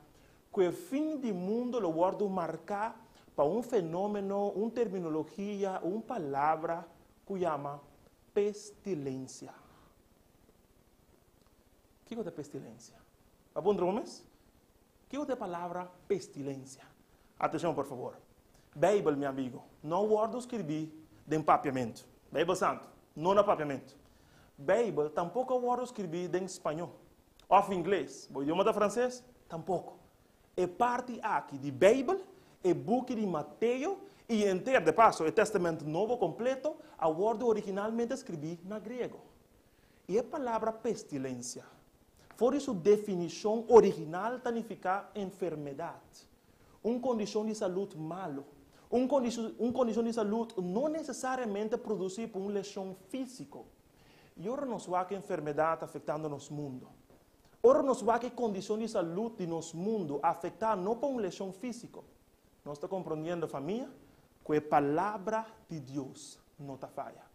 ku e fin di mundu lo wòrdu marká pa un fenómeno, un terminologia, un palabra ku yama pestilensia. Kiko ta pestilensia? A puntra bo mes? Kiko ta e palabra pestilensia? Atenshon, por fabor. Beibel, mi amigo, no wòrdu skirbí den papiamentu. Beibel Santu, no na papiamentu. Beibel tampoko a wòrdu skirbí den spañó òf ingles. Bo idioma ta franses? Tampoko. E parti aki di Beibel, e buki di Mateo i henter, de paso, e Tèstamènt Nobo kompleto, a wòrdu originalmente skirbí na griego. I e palabra pestilensia, for di su definishon original ta nifiká enfermedat, un kondishon di salud malu, un un kondishon di salud no nesesariamente produsí pa un leshon físiko. I ora nos wak enfermedat afektando nos mundu, ora nos wak e kondishon di salud di nos mundu afektá no pa un leshon físiko, nos ta komprondiendo, famia, ku e Palabra di Dios no ta faya.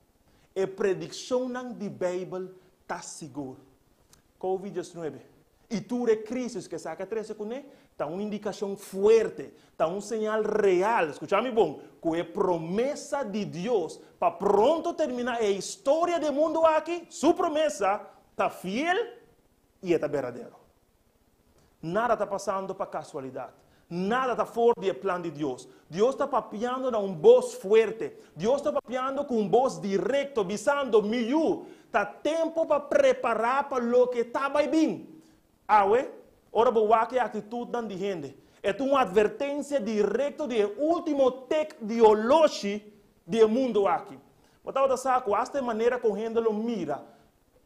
E predikshonnan di Beibel ta sigur. Covid 19 i tur e krísis ku esaki a trese kuné ta un indikashon fuerte, ta un señal real, skucha mi bon, ku e promesa di Dios pa pronto terminá e historia di e mundu aki, su promesa ta fiel i e ta berdadero. Nada ta pasando pa kasualidat. Nada ta for di e plan di Dios. Dios ta papiando na un bos fuerte. Dios ta papiando ku un bos direkto, bisando, Mi yu, ta tempu pa prepará pa loke ta bai bin. Awe, ora bo wak e aktitutnan di hende, e ta un atvertensia direkto di e último tek di oloshi di e mundu aki. Bo tabata sa ku asta e manera kon hende lo mira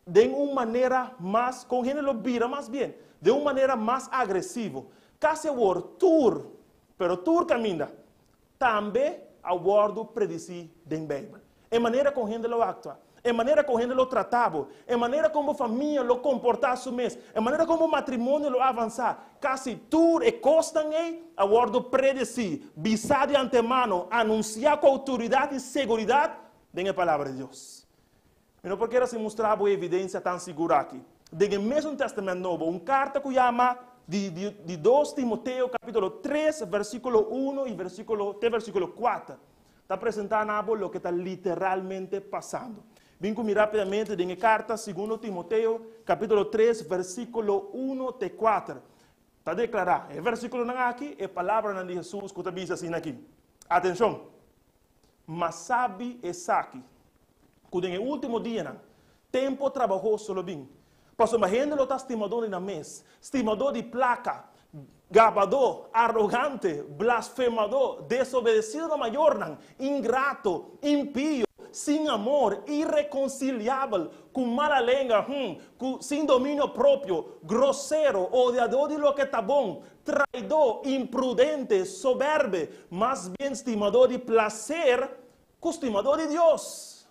den un manera mas, kon hende lo bira mas bien, den un manera mas agresivo. Kasi awor tur, pero tur kaminda, tambe a wòrdu predisí den Beibel. E manera kon hende lo aktua, e manera kon hende lo trata bo, e manera kon bo famia lo komportá su mes, e manera kon bo matrimonio lo avansá, kasi tur e kosnan ei a wòrdu predesí, bisá di antemano, anunsiá ku outoridat i seguridat den e Palabra di Dios. Mi no por kere sin mustra bo e evidencia tan sigur aki. Den e mesun Testament Nobo, un carta cu yama di di dos Timoteo capitulo 3 versiculo 1 y versiculo te versiculo 4 ta presenta na bo loke ta literalmente pasando. Bin cu mi rapidamente den e carta segundo Timoteo capitulo 3 versiculo 1 te 4. Ta declara e versiculonan aki e palabranan di Jesus cu ta bisa asina aki. Atencion! Ma sabi esaki, ku den e último dianan, tempu trabahoso lo bin. Pasobra hende lo ta stimadó di nan mes, stimadó di plaka, gabadó, arogante, blasfemadó, desobedesido na mayornan, ingrato, impio, sin amor, irekonsiliabel, ku mala lenga, hm, ku sin dominio propio, grosero, odiadó di loke ta bon, Traidó, imprudente, soberbe, mas bien stimadó di plaser ku stimadó di Dios.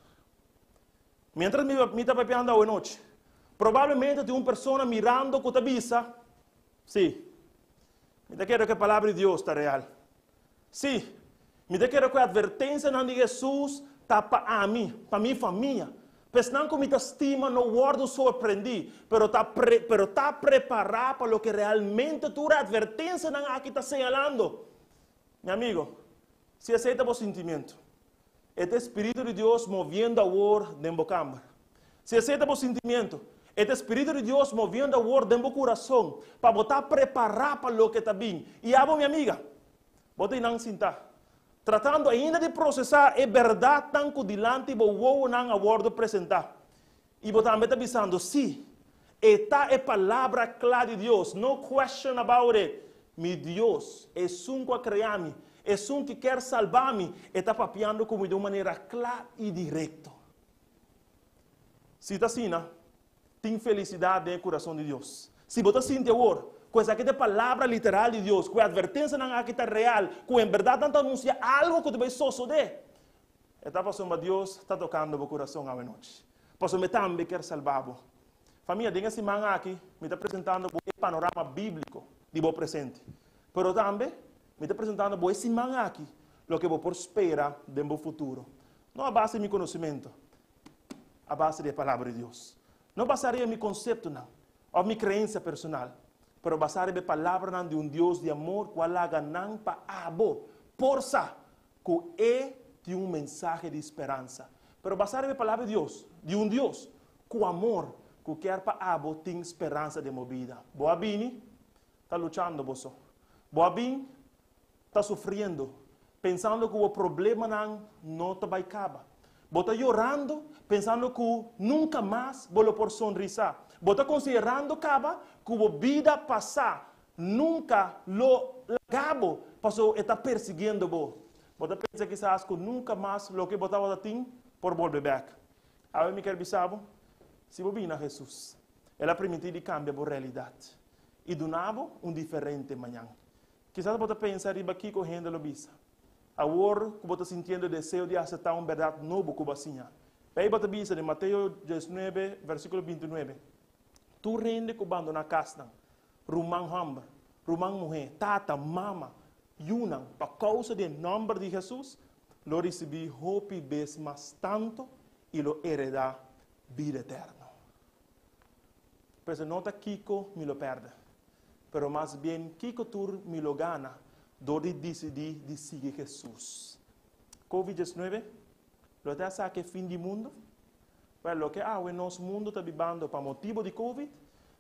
Miéntras mi mi ta papiando awe nochi, probablemente tin un persona mirando ku ta bisa, Sí, mi ta kere ku e Palabra di Dios ta real. Sí, mi ta kere ku e atvertensianan di Hesus ta pa ami, pa mi famia, pa esnan ku mi ta stima no wòrdu sorprendí, pero ta pero ta prepará pa loke realmente tur e atvertensianan aki ta señalando. Mi amigo, si esei ta bo sintimiento, e ta e Spiritu di Dios moviendo awor den bo kamber. Si esei ta bo sintimiento, e ta e Spiritu di Dios moviendo awor den bo kurason pa bo ta prepará pa loke ta bin. I abo, mi amiga, bo ta einan sintá, tratando ainda di prosesá e bèrdatnan ku dilanti bo wowonan a wòrdu presentá. I bo tambe ta bisando, Sí, e ta e Palabra kla di Dios, no question about it. Mi Dios, Esun ku a krea mi, Esun ki kier salba mi, e ta papiando ku mi di un manera kla i direkto. Si ta asina, tin felisidat den e kurason di Dios. Si bo ta sinti awor. Ku esaki ta e palabra literal di Dios, ku e atvertensianan aki ta real, ku en bèrdat nan ta anunsiá algu ku ta bai sosodé. E ta pasobra Dios ta tokando bo kurason awenochi. Pasobra e tambe kier salba bo. Famia, den e siman aki mi ta presentando bo e panorama bíbliko di bo presente. Pero tambe mi ta presentando bo e siman aki loke bo por spera den bo futuro. No a base di mi konosementu, a base di e Palabra di Dios. No basá riba mi konseptonan òf mi kreensia personal, pero basá riba e palabranan di un Dios di amor ku a laga nan pa abo por sa ku e tin un mensahe di speransa. Pero basá riba e Palabra di Dios, di un Dios ku amor ku kier pa abo tin speransa den bo bida. Bo a bini ta luchando bo so. Bo a bin ta sufriendo, pensando ku bo problemanan no ta bai kaba. Bo ta yorando, pensando ku nunka mas bo lo por sonrisá. Bo ta konsiderando kaba ku bo bida pasá nunka lo laga bo pasobra e ta persiguiendo bo. Bo ta pensa kisas ku nunka mas loke bo tabata tin por bolbe bèk. Awe mi kier bisa bo, si bo bini na Hesus, El a primintí di kambia bo realidat i duna bo un diferente mañan. Kisas bo ta pensa riba kiko hende lo bisa. Awor ku bo ta sintiendo e deseo di aseptá un bèrdat nobo ku bo a siña. Beibel ta bisa den Mateo diesnuebe, versíkulo bintinuebe, Tur hende ku bandoná kasnan, ruman hòmber, ruman muhé, tata, mama, yunan, pa kousa di e nòmber di Hesus, lo risibí hopi bes mas tantu i lo eredá bida eterno. Pues no ta kiko mi lo pèrdè, pero mas bien kiko tur mi lo gana dor di disidí di sigui Hesus. Covid diesnuebe lo ta esaki e fin di mundu? Wèl, loke awe nos mundu ta bibando pa motibu di Covid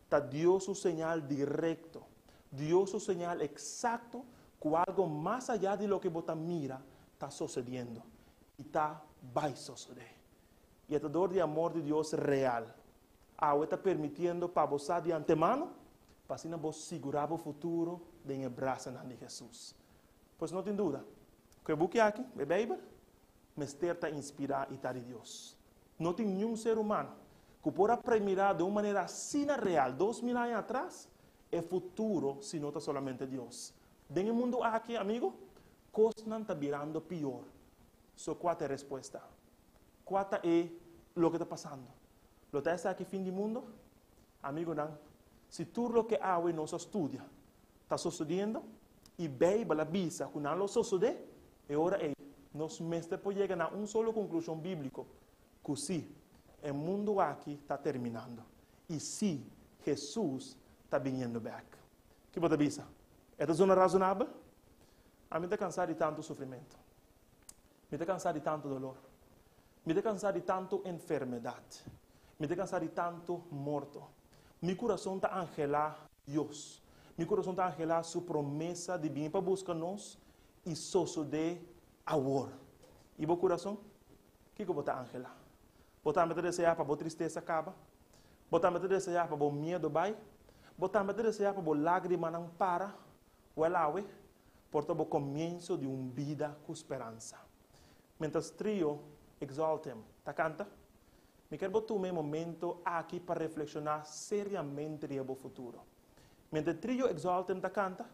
ta Dios su señal direkto, Dios su señal eksakto ku algu mas ayá di loke bo ta mira ta sosediendo i ta bai sosodé. I e ta dor di amor di Dios real. Awe ta permitiendo pa bo sa di antemano pa asina bo sigurá bo futuro den e brasanan di Hesus. Pues no tin duda ku e buki aki, e Beibel, mester ta inspirá i ta di Dios. No tin niun ser humano ku por a premirá den un manera asina real 2000 aña atras e futuro si no ta solamente Dios. Den e mundu aki, amigo, kosnan ta birando pior. So kua ta e respuesta? Kua ta e loke ta pasando? Lo ta esaki fin di mundo? Amigonan, si tur loke awe nos a studia ta sosodiendo i Beibel a bisa ku nan lo sosodé, e ora ei nos mester por yega na un solo konklushon bíbliko, ku sí, e mundu aki ta terminando i sí, Hesus ta biniendo bèk. Ki bo ta bisa? E ta zona razonabel? Ami ta kansá di tantu sufrimentu. Mi ta kansá di tantu dolor. Mi ta kansá di tantu enfermedat. Mi ta kansá di tantu morto. Mi kurason ta anhelá Dios. Mi kurason ta anhelá Su promesa di bini pa buska nos i sosodé awor. I bo kurason? Kiko bo ta anhelá? Bo tambe ta deseá pa bo tristesa kaba? Bo tambe ta deseá pa bo miedu bai? Bo tambe ta deseá pa bo lágrimanan para? Wèl awe por ta bo komienso di un bida ku speransa. Mientras trio Exalt Him ta kanta, mi kier bo tuma e momento aki pa reflekshoná seriamente riba bo futuro. Mientras trio Exalt Him ta kanta,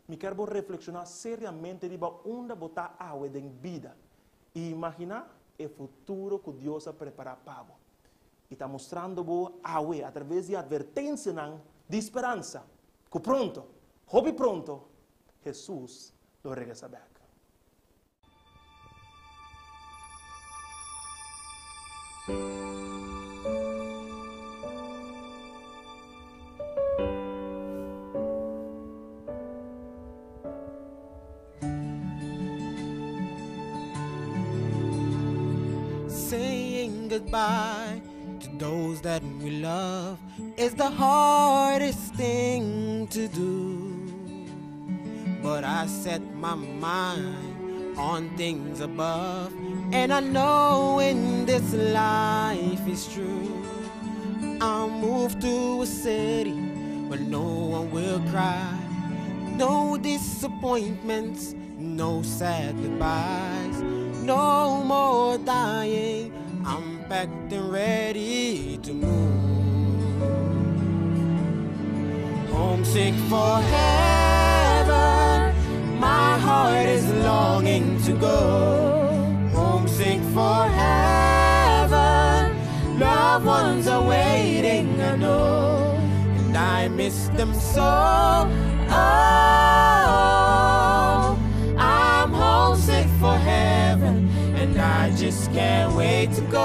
mi kier bo reflekshoná seriamente riba unda bo ta awe den bida i imaginá e futuro ku Dios a prepará pa bo i ta mustrando bo awe atraves di atvertensianan di speransa ku pronto, hopi pronto, Hesus lo regresá bèk. Saying goodbye to those that we love is the hardest thing to do. But I set my mind on things above, and I know when this life is true, I'll move to a city where no one will cry, no disappointments, no sad goodbyes, no more dying. I'm packed and ready to move. Homesick for heaven, my heart is longing to go. Homesick for heaven, loved ones are waiting, I know, and I miss them so. Oh, I'm homesick for heaven, and I just can't wait to go.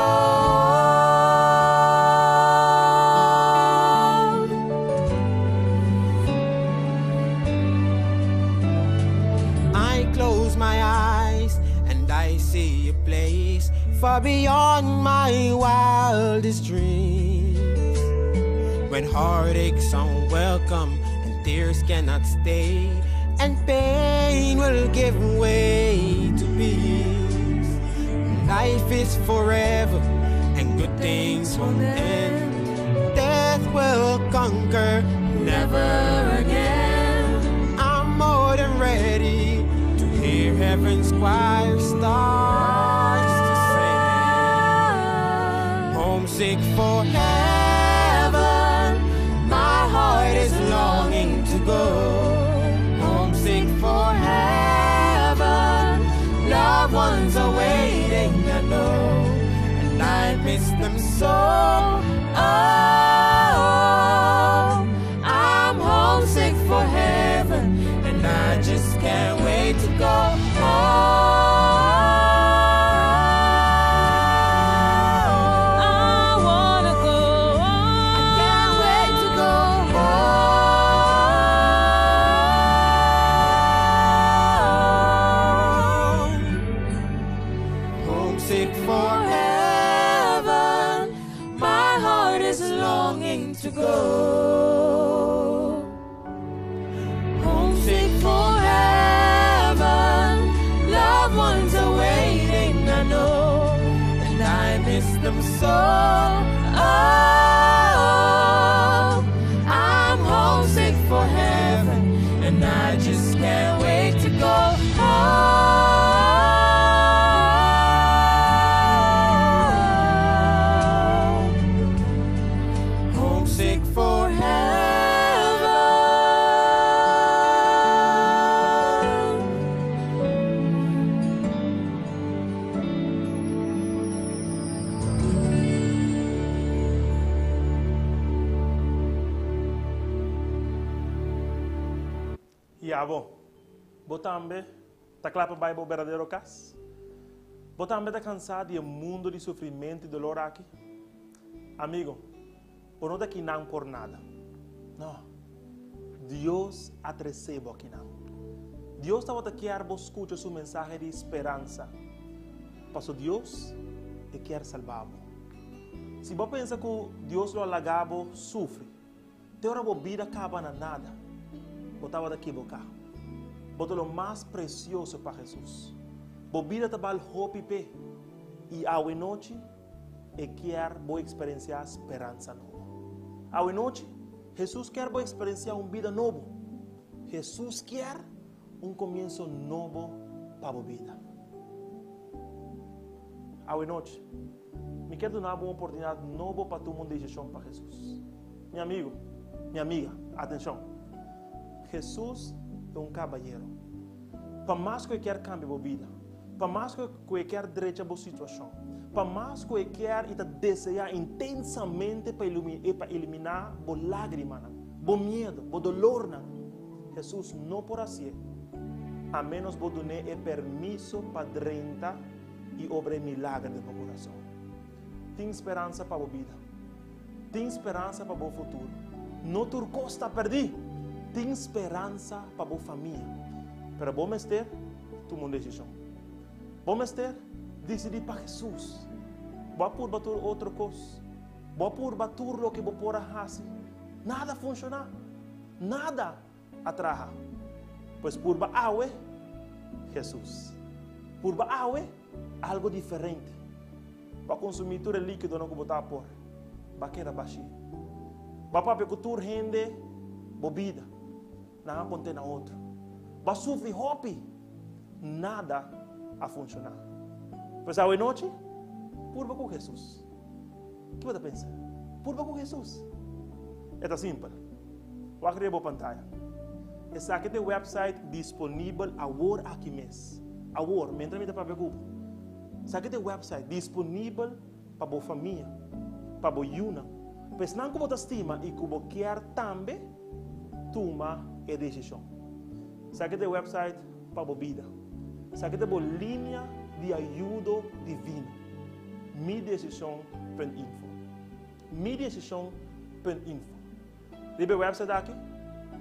I close my eyes and I see a place far beyond my wildest dreams. When heartaches unwelcome and tears cannot stay, and pain will give way to peace. Life is forever and good things won't end. Death will conquer never again. I'm more than ready to hear heaven's choir starts to sing. Homesick for heaven, my heart is longing to go. Homesick for heaven, loved ones are waiting, I know, and I miss them so. Oh, I'm homesick for heaven, and I just can't wait to go home. I wanna go I can't wait to go home. Homesick for heaven, my heart is longing to go. Homesick for heaven, loved ones are waiting, I know, and I miss them so. Oh, I'm homesick for heaven, and I just can't wait to go home. Homesick for heaven. Ya bo. Bo tambe ta kla pa bai bo berdadero kas? Bo tambe ta kansá di e mundu di sufrimentu i dolor aki? Amigo, bo no ta akinan por nada. No. Dios a tresé bo akinan. Dios tabata kier bo skucha su mensahe di speransa. Paso Dios e kier salba bo. Si bo pensa ku Dios lo a laga bo sufri, Te ora bo bida kaba na nada, bo tabata kiboká. Bo ta lo mas presioso pa Hesus. Bo bida ta bal hopi p'e, i awenochi e kier bo eksperensiá speransa nobo. Awenochi, Hesus kier bo eksperensiá un bida nobo. Hesus kier un komienso nobo pa bo bida. Awenochi, mi kier duna bo un oportunidat nobo pa tuma un desishon pa Hesus. Mi amigo, mi amiga, atencion. Jesus ta un cabayero. Pa mas cu e kier cambia bo bida, pa mas cu e kier drecha bo situacion, pa mas cu e kier y ta desea intensamente pa pa elimina bo lagrimanan, bo miedo, bo dolornan, Jesus no por hacié a menos bo dun'é e permiso pa drenta y obra e milager den bo curason. Tin speransa pa bo bida. Tin speransa pa bo futuro. No tur kos ta pèrdí. Tin speransa pa bo famia. Pero bo mester tuma un desishon. Bo mester disidí pa Hesus. Bo a purba tur otro kos. Bo a purba tur loke bo por a hasi. Nada a funshoná. Nada a traha. Pues purba awe Hesus. Purba awe algo diferente. Bo a konsumí tur e líkidonan ku bo ta por. Bo a keda bashí. Bo a papia ku tur hende bo bida. Nan a kont'é na otro. Bo a sufri hopi. Nada a funshoná. Pues awe nochi, purba ku Hesus. Ki bo ta pensa? Purba ku Hesus. E ta simpel. Wak riba bo pantaya. Esaki ta e website disponibel awor aki mes. Awor, mientras mi ta papia ku bo. Esaki ta e website disponibel pa bo famia, pa bo yunan, pa esnan ku bo ta stima i ku bo kier tambe tuma e desishon. Esaki ta e website pa bo bida. Esaki ta bo linia di ayudo divino. Midesishon.info Midesishon.info Riba e website aki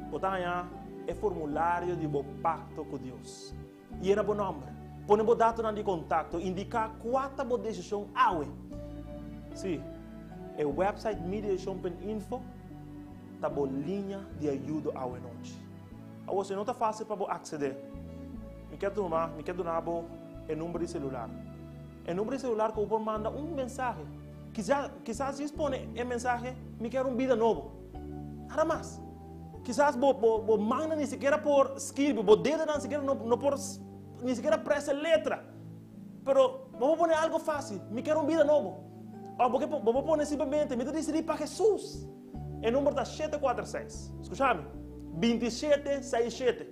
bo ta haña e formulario di bo pakto ku Dios. Yena bo nòmber, pone bo datonan di kontakto, indiká kua ta bo desishon awe. Sí, e website midesishon.info ta bo liña di ayudo awe nochi. Awor, si no ta fásil pa bo aksedé, mi ke tuma, mi ke duna bo e number di selular. E number di selular ku bo por manda un mensahe. Kisas, kisas djis pone e mensahe, Mi kier un bida nobo. Nada mas. Kisas bo, bo, bo mannan ni sikiera por skirbi, bo dedonan sikiera no, no por ni sikiera presa letra. Pero bo por pone algo fásil, Mi kier un bida nobo. Òf bo ke, bo por pone simplemente, Mi ta disidí pa Hesus. E number ta 746. Skucha mi. 2767.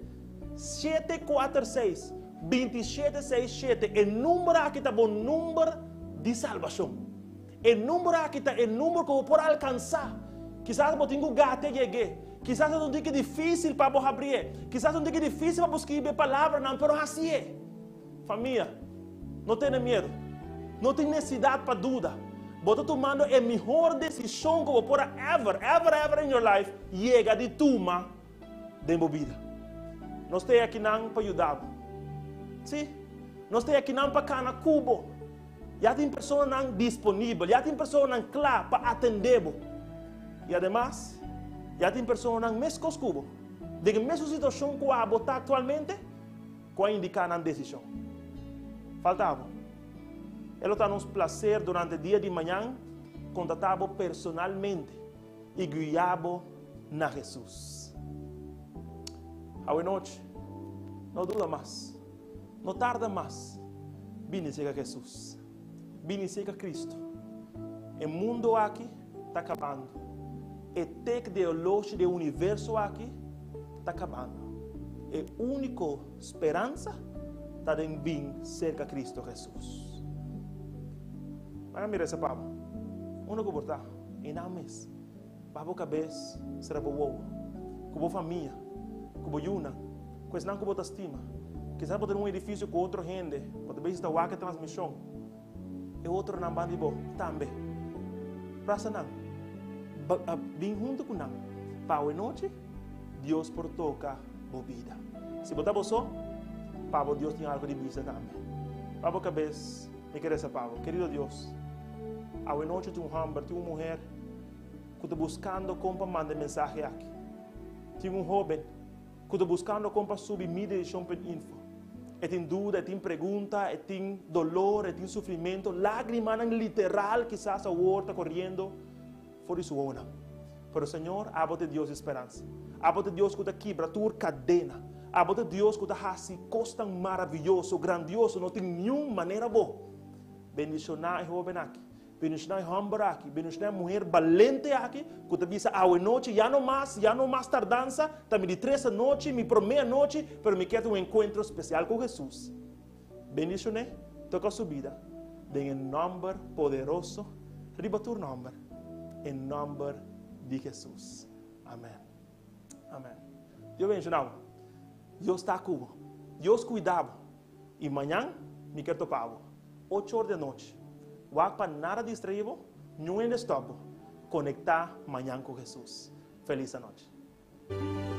746 2767. E number aki ta bo number di salbashon. E number aki ta e number ku bo por alkansá. Kisas bo tin ku gate yeg'é. Kisas ta un tiki difísil pa bo habrié. Kisas ta un tiki difísil pa bo skibi e palabranan, pero hasié. Famia, no tene miedu. No tin nesidat pa duda. Bo ta tumando e mihor desishon ku bo por a ever, ever, ever in your life yega di tuma den bo bida. Nos ta e akinan pa yuda bo. Sí, nos ta e akinan pa kana ku bo. Ya tin personanan disponibel, ya tin personanan kla pa atendé bo. I ademas, ya tin personanan meskos ku bo, den e mesun situashon ku abo ta aktualmente, Ku a indiká nan desishon. Falta bo. E lo ta nos plaser durante dia di mañan kontaktá bo personalmente i guiá bo na Hesus. Awenochi, no duda mas. No tarda mas. Bini serka Hesus. Bini serka Kristu. E mundu aki ta kabando. E tek di e oloshi di e universo aki ta kabando. E úniko speransa ta den bin serka Kristu Hesus. Laga mi resa pa bo. Unda ku bo ta, einan mes. Baha bo kabes, sera bo wowo. Ku bo famia, ku bo yunan, ku esnan ku bo ta stima. Kisas bo ta den un edifisio ku otro hende, bo ta besi ta wak e transmishon. E otronan ban di bo tambe. Brasa nan. Bin huntu ku nan. Pa awe nochi, Dios por toka bo bida. Si bo ta bo so, pa bo Dios tin algu di bisa tambe. Baha bo kabes, mi ke resa pa bo. Kerido Dios, awe nochi tin un hòmber, tin un muher ku ta buskando kon pa manda e mensahe aki. Tin un hóben ku ta buskando kon pa subi midedecion.info. E tin duda, e tin pregunta, e tin dolor, e tin sufrimentu, lágrimanan literal kisas awor ta koriendo for di su wowonan. Pero Señor, abo ta e Dios di speransa. Abo ta e Dios ku ta kibra tur kadena. Abo ta e Dios ku ta hasi kosnan maravioso, grandioso, no tin niun manera bo. Bendishoná e hóben aki. Bendishoná e hòmber aki, bendishoná e muher balente aki ku ta bisa awe nochi ya no mas, ya no mas tardansa, ta mi di tres anochi, mi promé anochi, pero mi kier tin un enkuentro spesial ku Hesus. Bendishon'é, toka su bida, den e nòmber poderoso riba tur nòmber, e nòmber di Hesus. Amèn. Amèn. Dios bendishoná bo. Dios ta ku bo. Dios kuida bo. I mañan mi kier topa bo. Ocho or di anochi. Wak pa nada distraí bo, niun hende stòp bo. Konektá mañan ku Hesus. Felis anochi.